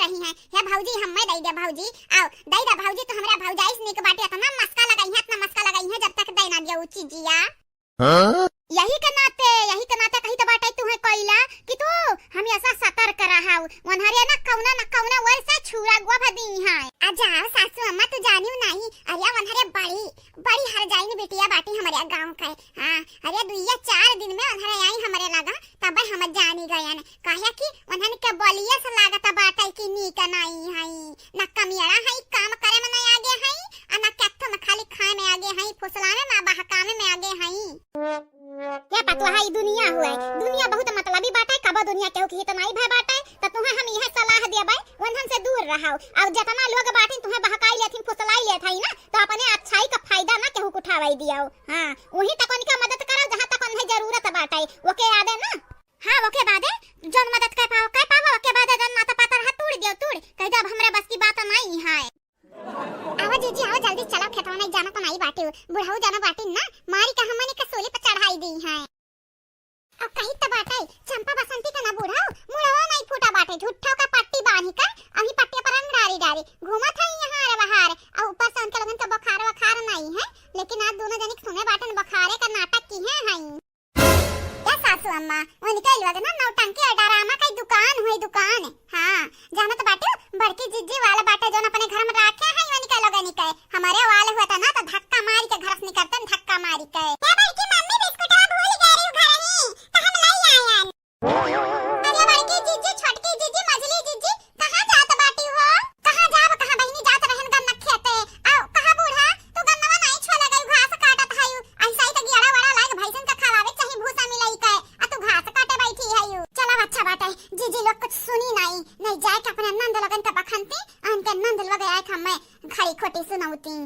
रही हैं। हे भौजी, हम्मे दइ दे भौजी, आओ, दइ दे भौजी, तू हमरा भौजाई से नीक बाटे, इतना मस्का लगइहैं, इतना मस्का लगइहैं, जब तक दइ ना दियो उ चीजिया। हाँ? यही के नाते, यही के नाते कही तो बाटे तू है कोइला कि तू हमेशा सतर्क रहाउ, वनहरे ना कौना ना कौना ओर से छुरा गोभ दी हैं। आ जाओ सासू अम्मा, तू जानियो नहीं, अरे वनहरे बड़ी बड़ी हरजाइन बिटिया बाटी हमरे गाँव के। हाँ, अरे दुइया चार दिन में उन्हरे आई हमरे लगा, तब हम जानी गयन। काहे कि उन्हन के बोलिए से लागत बाटे कि नीक नाई हई, न कमियड़ा हई, काम करे में न आगे हई, आ न केत्थो में, खाली खाए में आगे हई, फुसलावे में, बहकावे में आगे हई। हे पतोहा, ई दुनिया हुए, दुनिया बहुत मतलबी बाटे, कबो दुनिया केहू के हित नाई भय बाटे, त तुहे हम इहे सलाह देबे, उन्हन से दूर रहो। और जितना लोग बाटिन तुहे बहकाई लेथिन, फुसलाई लेत हई ना, तो अपने अच्छाई का फायदा ना केहू के उठावे दियो। हाँ, वहीं तक उनका मदद करो जहाँ तक उन्हें जरूरत बाटे। ओके याद है ना? हाँ, ओके बादे जौन मदद कर पाओ, कर पाओ, ओके बादे जौन माथा पातर हाथ तोड़ दियो, तोड़। कह दे अब हमरा बस की बात नहीं है। आवा जीजी, आवा जल्दी चलो खेतवा, नहीं जाना तो नहीं बाटी, बुढ़ऊ जाना बाटी ना, मारी का हमने के सूली पर चढ़ाई दी है। अब कही त बाटे, चंपा बसंती का ना बूढ़ा, मुड़वा नहीं फूटा बाटे, झूठा का पट्टी बांधी कर, अभी पट्टी पर रंग डारी डारी, घूमत है यहाँ रे बाहर, और ऊपर से उनके लोगन का बुखार वखार नहीं है, लेकिन आज दोनों जनिक सुने बाटन बुखारे का नाटक की है हई। ए सासू अम्मा, उनके लोग ना नौटंकी और डरामा का दुकान हुई दुकान। हाँ, जानत बाटू, बड़की जिज्जी वाला बाटे जौन अपने घर में राखे हैं उनके लोगन के, हमारे वाले हुआ था ना तो धक्का मारी के घर से निकलते हैं, धक्का मारी के। ए बड़की मम्मी, बिस्कुटवा भूल गए रही घर ही, तो हम ले आयन। अरे बड़की जिज्जी, छोटकी जिज्जी, मझली जिज्जी, कहाँ जात बाटी हो? कहाँ जाब, कहाँ बहिनी, जात रहन गन्ना खेते। आओ, कहाँ बूढ़ा, तू गन्नवा नहीं छोले गई, घास काटत हयू। ऐसा ही तो गेड़ा वड़ा लाग भैंसन का खवावे चाही भूसा मिलाई के, आ तू घास काटे बैठी हयू। चला अच्छा बाटे, जिज्जी लोग कुछ सुनी नहीं, नहीं जाए के अपने नंद लोगन का बखनती, आ उनके नंद लोग आए के हमें खरी खोटी सुनौती।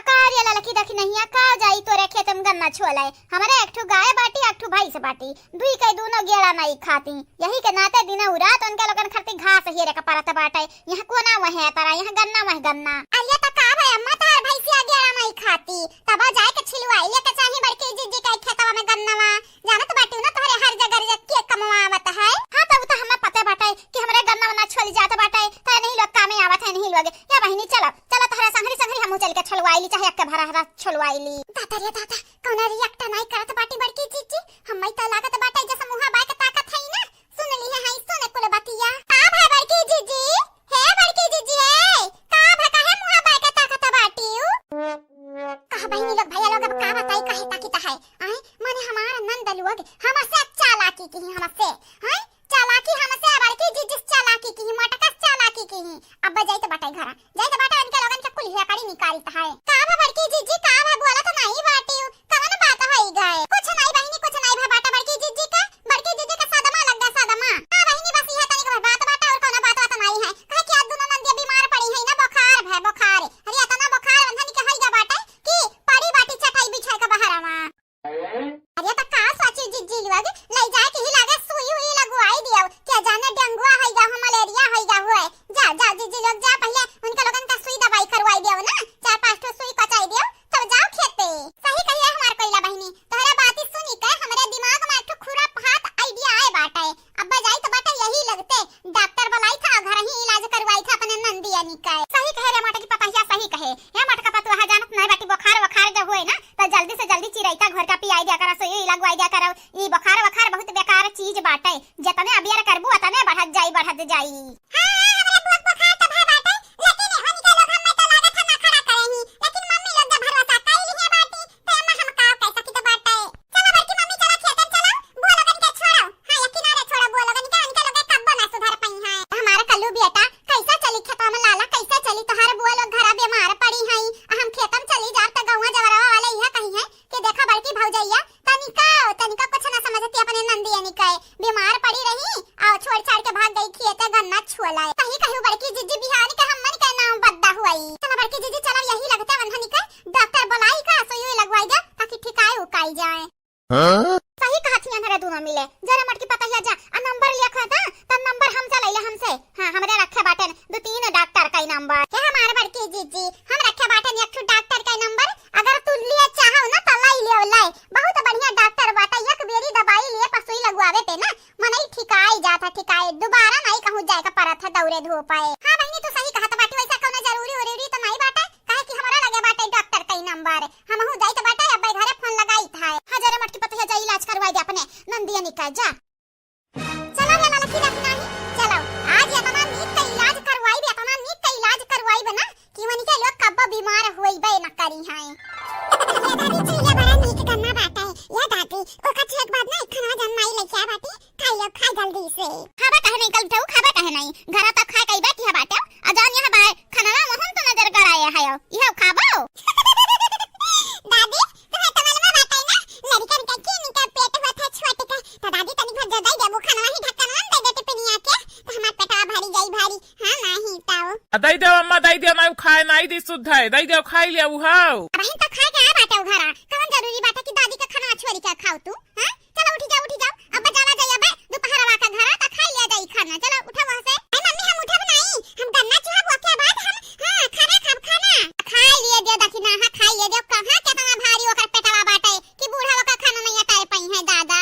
का रे ललकी दखिनहिया, का जाई तोरे खेत में गन्ना छोले? हमरे एक ठो गाय बाटी, एक ठो भैंस बाटी, दुई के दूनो गेड़ा नाई खाती। यही के नाते दिना उरात उनके लोगन खरती घास हेरे का परत बाटे। यहाँ कोना वह तरह, यहाँ गन्ना वह गन्ना। अरे त का भय अम्मा, तार भैंसिया गेड़ा नाई खाती, तब जाए के छिलवाई लेके चाही बड़की जिज्जी के खेतवा में गन्नवा। जानत बाटू ना तोहरे हर जगह के कमवावत है। हाँ, तब तो हमें पते बाटे कि हमरे गन्ना वन्ना छोली जात बाटे, तो नहीं लोग कामे आवत है, नहीं लोग। या बहिनी, चलो, चलो, तोहरे संघरी संघरी हमहू चल के छोलवाई ली, चाहे अक्के भरा हरा छोलवाई ली। दादा रे दादा, कौनो react नहीं करत बाटी बड़की जिज्जी, हम्मे तो लागत बाटे जैसे मुँहा बाय के ताकत है ना, सुन ली है, हाँ, सुन कुल बतिया। का भा बड़की जिज्जी? हे बड़की जिज्जी, हे, का भा, काहे मुँहा बाय के ताकत बाटी उ? कह बहिनी लोग, भैया लोग, अब का बताई, काहे ताकित है? आए, माने हमार नंद लोग हमसे चालाकी की, हमसे, हैं? चालाकी हमसे, बड़की जिज्जी से चालाकी की, मोटका से चालाकी की। अब जाइत बाटे घरा, जाइत बाटे उनके लोगन के कुल हेकड़ी निकालित है। का भा बड़की जिज्जी, का भा, बोलत नहीं बाटी उ? कवन बात होई गए? कुछ नहीं बहिनी, कुछ नहीं भा बाटे बड़की जिज्जी के, बड़की जिज्जी के सदमा लग गया, सदमा। हाँ बहिनी, बस इहे तनिक भर बात बाटे और कौनो बात बात नहीं है। काहे कि आज दोनों नंदिया बीमार पड़ी है ना, बुखार भा बुखार। अरे इतना बुखार उन्हन के होई गया बाटे कि पड़ी बाटी चटाई बिछाई के बहरवा। अरे त का सोची जिज्जी लोग, ले जाए के ही लागे सुई हुई लगवाई दियो, क्या जाने डेंगुआ होई गा हो, मलेरिया होई गा हुए। जा, जा जिज्जी लोग, जा पहले उनके लोगन का सुई दवाई करवाई दियो ना, चार पाँच ठो सुई पचाई दियो, तब जाओ खेते। सही कही है हमार कोइला बहिनी, तोहरे बाती सुनी के हमरे दिमाग में एक ठो खुराफात idea आए बाटे। अब्बा जाइत बाटे यही लगते, डॉक्टर बुलाई था, घर ही इलाज करवाई था अपने नंदियनी का। सही कहे रे मोटकी पतहिया, सही कहे। या मोटका पतोहा जानत नहीं बाटी, बुखार वखार जब हुए ना, तो जल्दी से जल्दी चिरैता घोर का पियाई दिया करा, सुई लगवाई दिया करा। ई बुखार वखार बहुत बेकार चीज बाटे, जतने अबियर करबू, अतने बढ़त जाई, बढ़त जाई। हाँ, हाँ, हमरे बुआ बुखार तो भा बाटे, लेकिन होनी के लोग हमें तो लागत है ना खड़ा करे ही, लेकिन मम्मी लोग जब भरोसा कर ली है बाटी, तो एमा हम का कह सकी तो बाटे। चला बड़की मम्मी, चला खेतन चला, बुआ लोगन के छोड़ो। हाँ, यकीन रे, छोड़ो बुआ लोगन के, उनके लोग कब्बो ना सुधर पई हैं। हमारा कल्लू बेटा, कैसा चली खेतवा में लाला, कैसा चली? तोहार बुआ लोग घरा बीमार पड़ी हैं, आ हम खेतम चली जाब त गौवा जवरवा वाले इहे कही हैं कि देखा बड़की भौजैया, तनिका, तनिका कुछ ना समझती अपने नंदियनी के, बीमार पड़ी रही और छोड़ छाड़ के भाग गई खेते गन्ना छुअला। सही कहू बड़की जिज्जी, बिहान के हमन के नाम बद्दा हुई। चला बड़की जिज्जी, चला यही लगते वन्हनी के डॉक्टर बुलाई का सुई लगवाई दे, ताकि ठिकाए उकाई जाए। हाँ? सही कहत ही अनहरे दोनों मिले। जरा मोटकी पतहिया जा, आ नंबर लिया खोता, तब नंबर हम चलैले हमसे। हाँ, हमरे रखे बाटेन दो तीन डॉक्टर का नंबर। हे हमार बड़की जिज्जी, हम रखे बाटेन एक ठो डॉक्टर का नंबर, अगर तू लिए चाहो ना तो लाई लियो, लाई। बहुत बढ़िया डॉक्टर बाटे, एक बेरी दवाई लिए पर सुई लगवावे पे ना, मनई ठिकाई जात है, ठिकाए। दोबारा नहीं कहूँ जाए का परत है दौरे हो पाए। हाँ बहिनी, तू सही कहत बाटी, वैसा कौनो जरूरी उरूरी तो नहीं बाटे, काहे कि हमरा लगे बाटे डॉक्टर कई नंबर, हमहू जाइत बाटे, अब्बे घरे फोन लगाइत है। हाँ, जरे मटकी पतोहिया जा इलाज करवाई दे अपने नंदिया निकाल जा। चलो रे ललकी रखना ही, चलो, आज एतना नीक का इलाज करवाइब, एतना नीक का इलाज करवाइब ना कि उनके लोग कब्बो बीमार होइबे न करी हैं। ये दादी, चीला बड़ा नीक गन्ना बाटे। ये दादी, ओकर ठीक बाद ना एक खाना जन माई लेके आ बाटी, खाई लो, खा जल्दी से। खाबे काहे नहीं कल उठाऊ, खाबे काहे नहीं? घरा तो खाए कई बाटी है बाटे, आ जान यहाँ बाय खाना ना मोहन तो नजर गड़ाए है, यह खाबो? दादी, तुम्हें तो मालूम बाटे ना, लड़कन के किन के पेट होत है छोट के, तो दादी तनी भर जो दे देबू खाना ही ढक्कन में दे दे टिफिनिया के, तो हमार पेटवा भरी जाई भारी। हाँ, नाही ताऊ। आ, दई देव अम्मा, दई देव, नाही खाए, नाही दी शुद्ध है, दई देव, खाई लिया उ हाउ। अबहिन तो खाए के आ बाटे उ घरा, कौन जरूरी बाटे कि दादी के खाना छोड़ी के खाओ तू, हाँ? चलो उठी जाओ, उठी जाओ, अब जाला जाई, अबे दोपहरवा का घरा त खाई लिया जाई खाना, चलो उठो वहाँ से। अरे मम्मी, हम उठब नाही, हम गन्ना चुहब, ओके बाद हम, हाँ, खाना खाब, खाना। खाई लिए दियो दखिना, हाँ, खाई लिए दियो, कहाँ केतना भारी ओकर पेटवा बाटे कि बूढ़ा ओकर खाना नहीं अटाए पाई है दादा।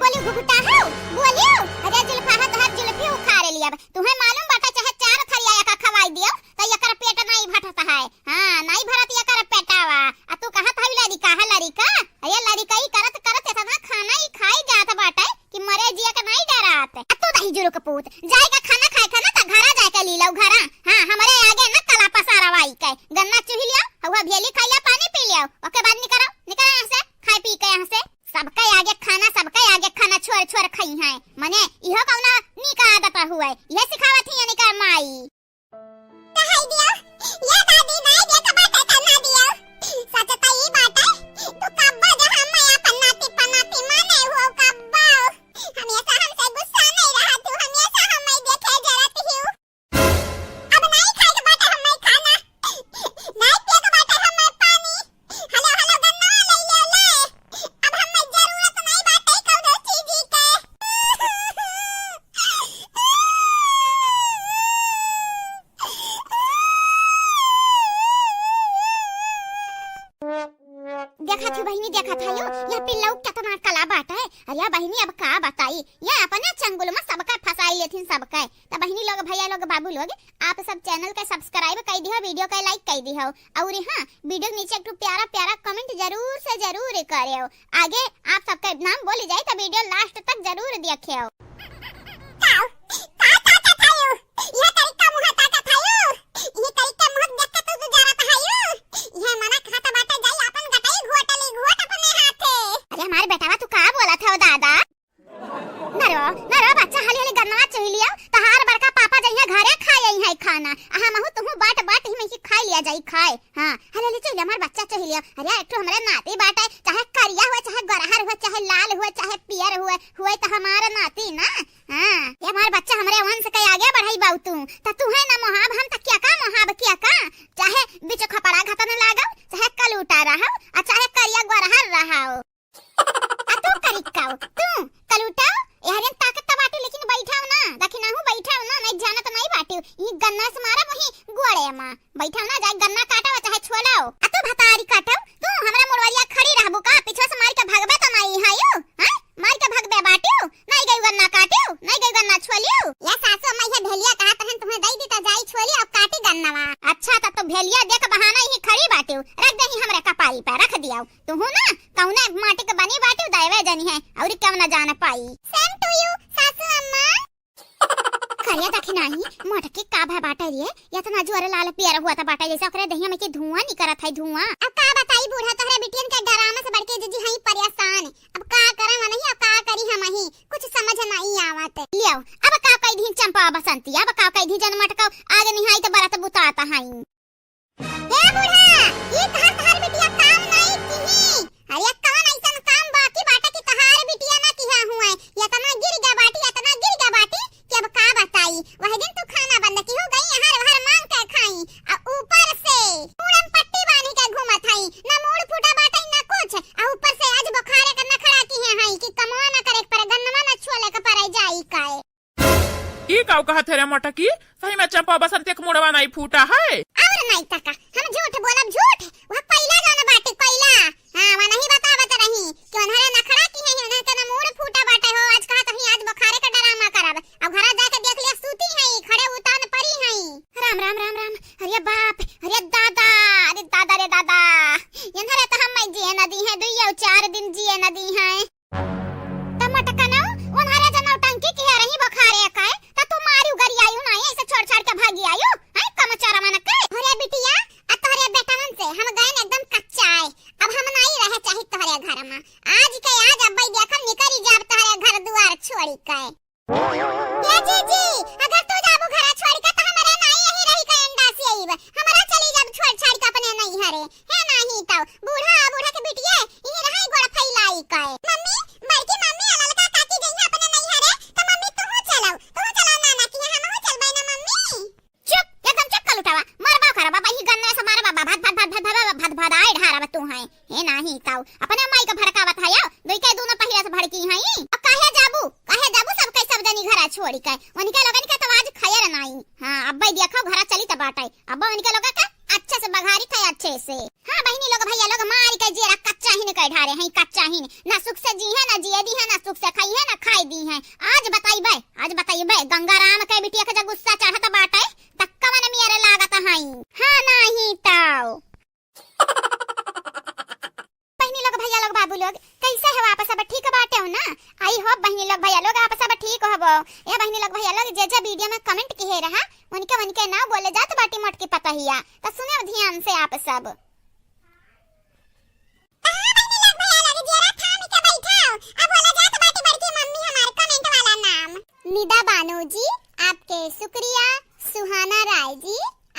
बोली घुघुटा हो, बोलियो। अरे जुल्फा हो, तोहर जुल्फी उखाड़ लियब। तुम्हें मालूम बाटे, चाहे चार थरिया एका खवाई दियो, तो एकर पेट नहीं भरत है। हाँ, नहीं भरत एकर पेटावा। आ तू कहत हई लड़िका है, लड़िका? अरे लड़िका ही करत करत इतना खाना ही खाई जात बाटे कि मरे जिए के नहीं डरात। आ तू दही जुरुक पूत, जाएगा खाना खाए के ना, तो घरा जाके ली लो, घरा। हाँ, हमरे आगे ना कला पसारवाई के। गन्ना चुही लियो, हुआ भेली खाई लियो, पानी पी लियो, ओके बाद निकरो, निकरो यहाँ से, खाए पी के यहाँ से। सबके आगे खाना, सबके आगे खाना, छोर छोर खई हैं। मने इहो कौना नीक आदत हुए, इहे सिखावत ही इनकर माई। कहाई दियो, ये दादी नहीं दे तो बात है करना दियो। सच तो ई बात है, तू कब्बो जो हम अपन नाती पनाती माने हो कब्बो। हमेशा हमसे गुस्सा नहीं रहा तू, हमेशा हमें देखे जरत हियो। अब नाई खाए के बाटे हमें खाना, नाई पिए के बाटे हमें पानी। हेलो, हेलो, गन्ना ले ले ले। अब हमें जरूरत नाई बाटे कौनो चीज के। देखा थी बहिनी, देखा था यो, यह पिल्लऊ केतना कला बाटे। अरे बहिनी, अब का बताई, यह अपने चंगुल में सबका फंसाई लेथिन सबका। त बहिनी लोग, भैया लोग, बाबू लोग, आप सब channel के subscribe कई दिहो, video के like कई दिहो। और हाँ, video के नीचे एक ठो प्यारा प्यारा comment जरूर से जरूर करेव। आगे आप सबके नाम बोली जाई त video last तक जरूर देखेव। काऊ, का ताकत हयो? यह तरीका मुँह ताकत हयो? यह तरीका मुँह देख के तू गुजारत हयो? यह मना खाता बाटे जाई आपन गटाई घोटली घोट अपने हाथे। अरे हमारे बेटावा तू का बोलत हो दादा? नरो, नरो बच्चा, हाली हाली गन्नवा चुहि लियो, तहार बड़का पापा जइहे घरे खाए अइहे खाना, आ हमहू तुहू बाट बाट ही में ही खाए लिया जाई खाए। हाँ, हाली हाली चुहि लियो, हमार बच्चा चुहि लियो। अरे एक ठो हमरे नाती बाटे, चाहे करिया हुए, चाहे गोरहर हुए, चाहे लाल हुए, चाहे पियर हुए, हुए त हमार नाती ना। हाँ, ये हमार बच्चा हमरे वंश के आगे बढ़ाई बाऊ तू, त तुहे ना मोहाब हम त क्या का मोहाब क्या का, चाहे बिच खपड़ा घतन लागो, चाहे कलूटा रहो, आ चाहे करिया गोरहर रहो। आ तू करिकाओ, तू कलूटाओ, एहरियन ताकत त बाटी, लेकिन बैठाओ ना, दखिनाहू बैठाओ ना, नहीं जानत नहीं बाटी, ई गन्ना से मारब वही गोड़े मा। बैठाओ ना, जाए गन्ना काटाओ चाहे छोलाओ। आ तू भतारी काटाओ, तू हमरा मुड़वरिया खड़ी रहबू का? पीछे से मार के भगबे त नहीं हायो, हैं? मार के भगबे बाटियो, नहीं गई गन्ना काटियो, नहीं गई गन्ना छोलियो। या सासू अम्मा, ये भेलिया कहा तहन तुम्हें दई दी त जाई छोली और काटी गन्नवा। अच्छा, त तो भेलिया देख बहाना ही खड़ी बाटियो, रख दे ही हमरे कपारी पे, रख दियाओ। तुहू ना कौने माटी के बनी बाटी, दैवे जनी है, और क्यों ना जान पाई। Same to you, सासू अम्मा। करिया देखी नाही, मोटकी का भय बाटे रे, इतना जोर लाल पियर हुआ था बाटे, जैसे ओकरे दहिया में के धुआं निकरत है, धुआं। अब का बताई बूढ़ा, तोहरे बिटियन के डरामा से बढ़ के जीजी हई परेशान। अब का करम नहीं, अब का करी हम ही, कुछ समझ नहीं आवत। लियो, अब का कई दी चंपा बसंती, अब का कई दी जन मटकाओ, आगे नहीं आई तो बरत बुतात हई। ए बूढ़ा, ई तहार, तहार बिटिया काम नाई किही। अरे कवन अइसन काम बाकी बाटे कि तहार बिटिया ना किहा हुए? एतना गिर गया बाटी, एतना गिर गया बाटी कि अब का बताई। वह दिन तू खाना बंद किहू गई, हर हर मांग के खाई। आ ऊपर से मूड़न पट्टी बांधी के घूमत हई, ना मूड़ फूटा बाटे ना कुछ। आ ऊपर से आज बुखारे का नखड़ा किहे हई कि कमवा ना करे के परे, गन्नवा ना छोले के परे जाई काए। ई काऊ कहत है रे मोटकी? सही में चंपा बसंती के मुड़वा नहीं फूटा है? और नहीं त का, हम झूठ बोलब, झूठ। वह कोइला जान बाटे, कोइला। हाँ, वह नहीं बतावत रही कि उन्हरे नखड़ा किहे हैं, उन्हरे के ना मूड़ फूटा बाटे हो, आज कहा कहीं आज बुखारे का डरामा करब। अब घरा जाके देख लिया, सूती है ई बाटे। अब उनके लोग का अच्छे से बघारी थे, अच्छे से। हाँ बहिनी लोग, भैया लोग, मारी के जियरा कच्चा ही न कह ढारे हैं, कच्चा ही न। ना सुख से जी है, ना जिए दी है, ना सुख से खाई है, ना खाए दी है। आज बताइबे, आज बताइबे, गंगाराम के बिटिया के जब गुस्सा चढ़त बाटे, त कवन मेरे लागत हई। हाँ, नाही ताओ। बहिनी लोग, भैया लोग, बाबू लोग, कैसे हो आप सब? ठीक बाटे हो ना? I hope बहिनी लोग, भैया लोग, आप सब ठीक होबो। ए बहिनी लोग, भैया लोग, जे जे video में comment किहे रहा, उनके उनके नाव बोले जात बाटी मोटकी पतहिया, त सुने ध्यान से आप सब। त हाँ बहिनी लोग, भैया लोग, जरा थाम के बैठाओ। अब बोला जात बाटी बड़की मम्मी हमार comment वाला नाम। निदा बानो जी, आपके शुक्रिया। सुहाना राय जी,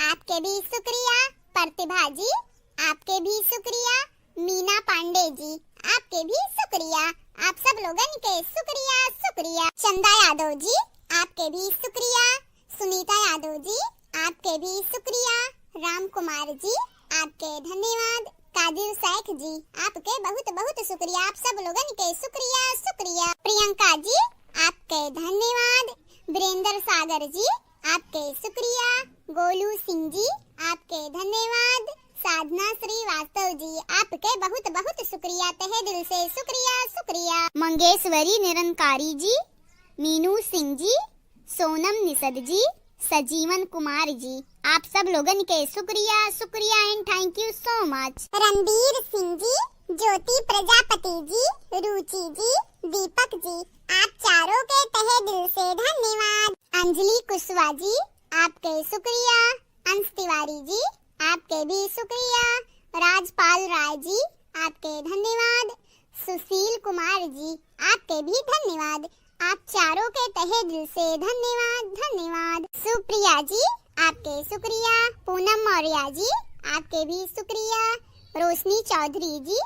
आपके भी शुक्रिया। प्रतिभा जी, आपके भी शुक्रिया। मीना पांडे जी, आपके भी शुक्रिया। आप सब लोगन के शुक्रिया, शुक्रिया। चंदा यादव जी, आपके भी शुक्रिया। सुनीता यादव जी, आपके भी शुक्रिया। राम कुमार जी, आपके धन्यवाद। कादिर शेख जी, आपके बहुत बहुत शुक्रिया। आप सब लोगन के शुक्रिया, शुक्रिया। प्रियंका जी, आपके धन्यवाद। वीरेंद्र सागर जी, आपके शुक्रिया। गोलू सिंह जी, आपके धन्यवाद। साधना श्रीवास्तव जी, आपके बहुत बहुत शुक्रिया, तहे दिल से शुक्रिया, शुक्रिया। मंगेश्वरी निरंकारी जी, मीनू सिंह जी, सोनम निषद जी, सजीवन कुमार जी, आप सब लोगन के शुक्रिया, शुक्रिया and thank you so much। रणबीर सिंह जी, ज्योति प्रजापति जी, रुचि जी, दीपक जी, आप चारों के तहे दिल से धन्यवाद। अंजलि कुशवाहा जी, आपके शुक्रिया। अंश तिवारी जी, आपके भी शुक्रिया। राजपाल राय जी, आपके धन्यवाद। सुशील कुमार जी, आपके भी धन्यवाद। आप चारों के तहे दिल से धन्यवाद, धन्यवाद। सुप्रिया जी, आपके शुक्रिया। पूनम मौर्य जी, आपके भी शुक्रिया। रोशनी चौधरी जी,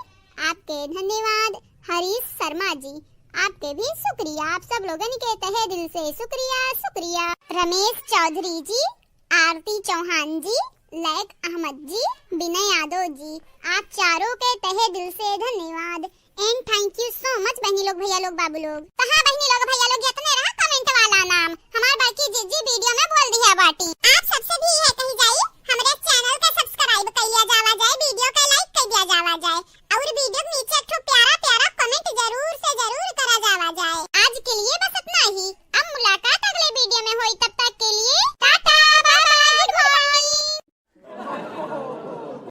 आपके धन्यवाद। हरीश शर्मा जी, आपके भी शुक्रिया। आप सब लोगन के तहे दिल से शुक्रिया, शुक्रिया। रमेश चौधरी जी, आरती चौहान जी, लैक अहमद जी, विनय यादव जी, आप चारों के तहे दिल से धन्यवाद and thank you so much बहिनी लोग, भैया लोग, बाबू लोग। त हाँ बहिनी लोग, भैया लोग, इतने रहा comment वाला नाम। हमार बड़की जिज्जी video में बोल दिया बाटी। आप सबसे भी यह कही जाई, हमरे channel के subscribe कर लिया जावा जाए, video के like कर दिया जावा जाए और video के नीचे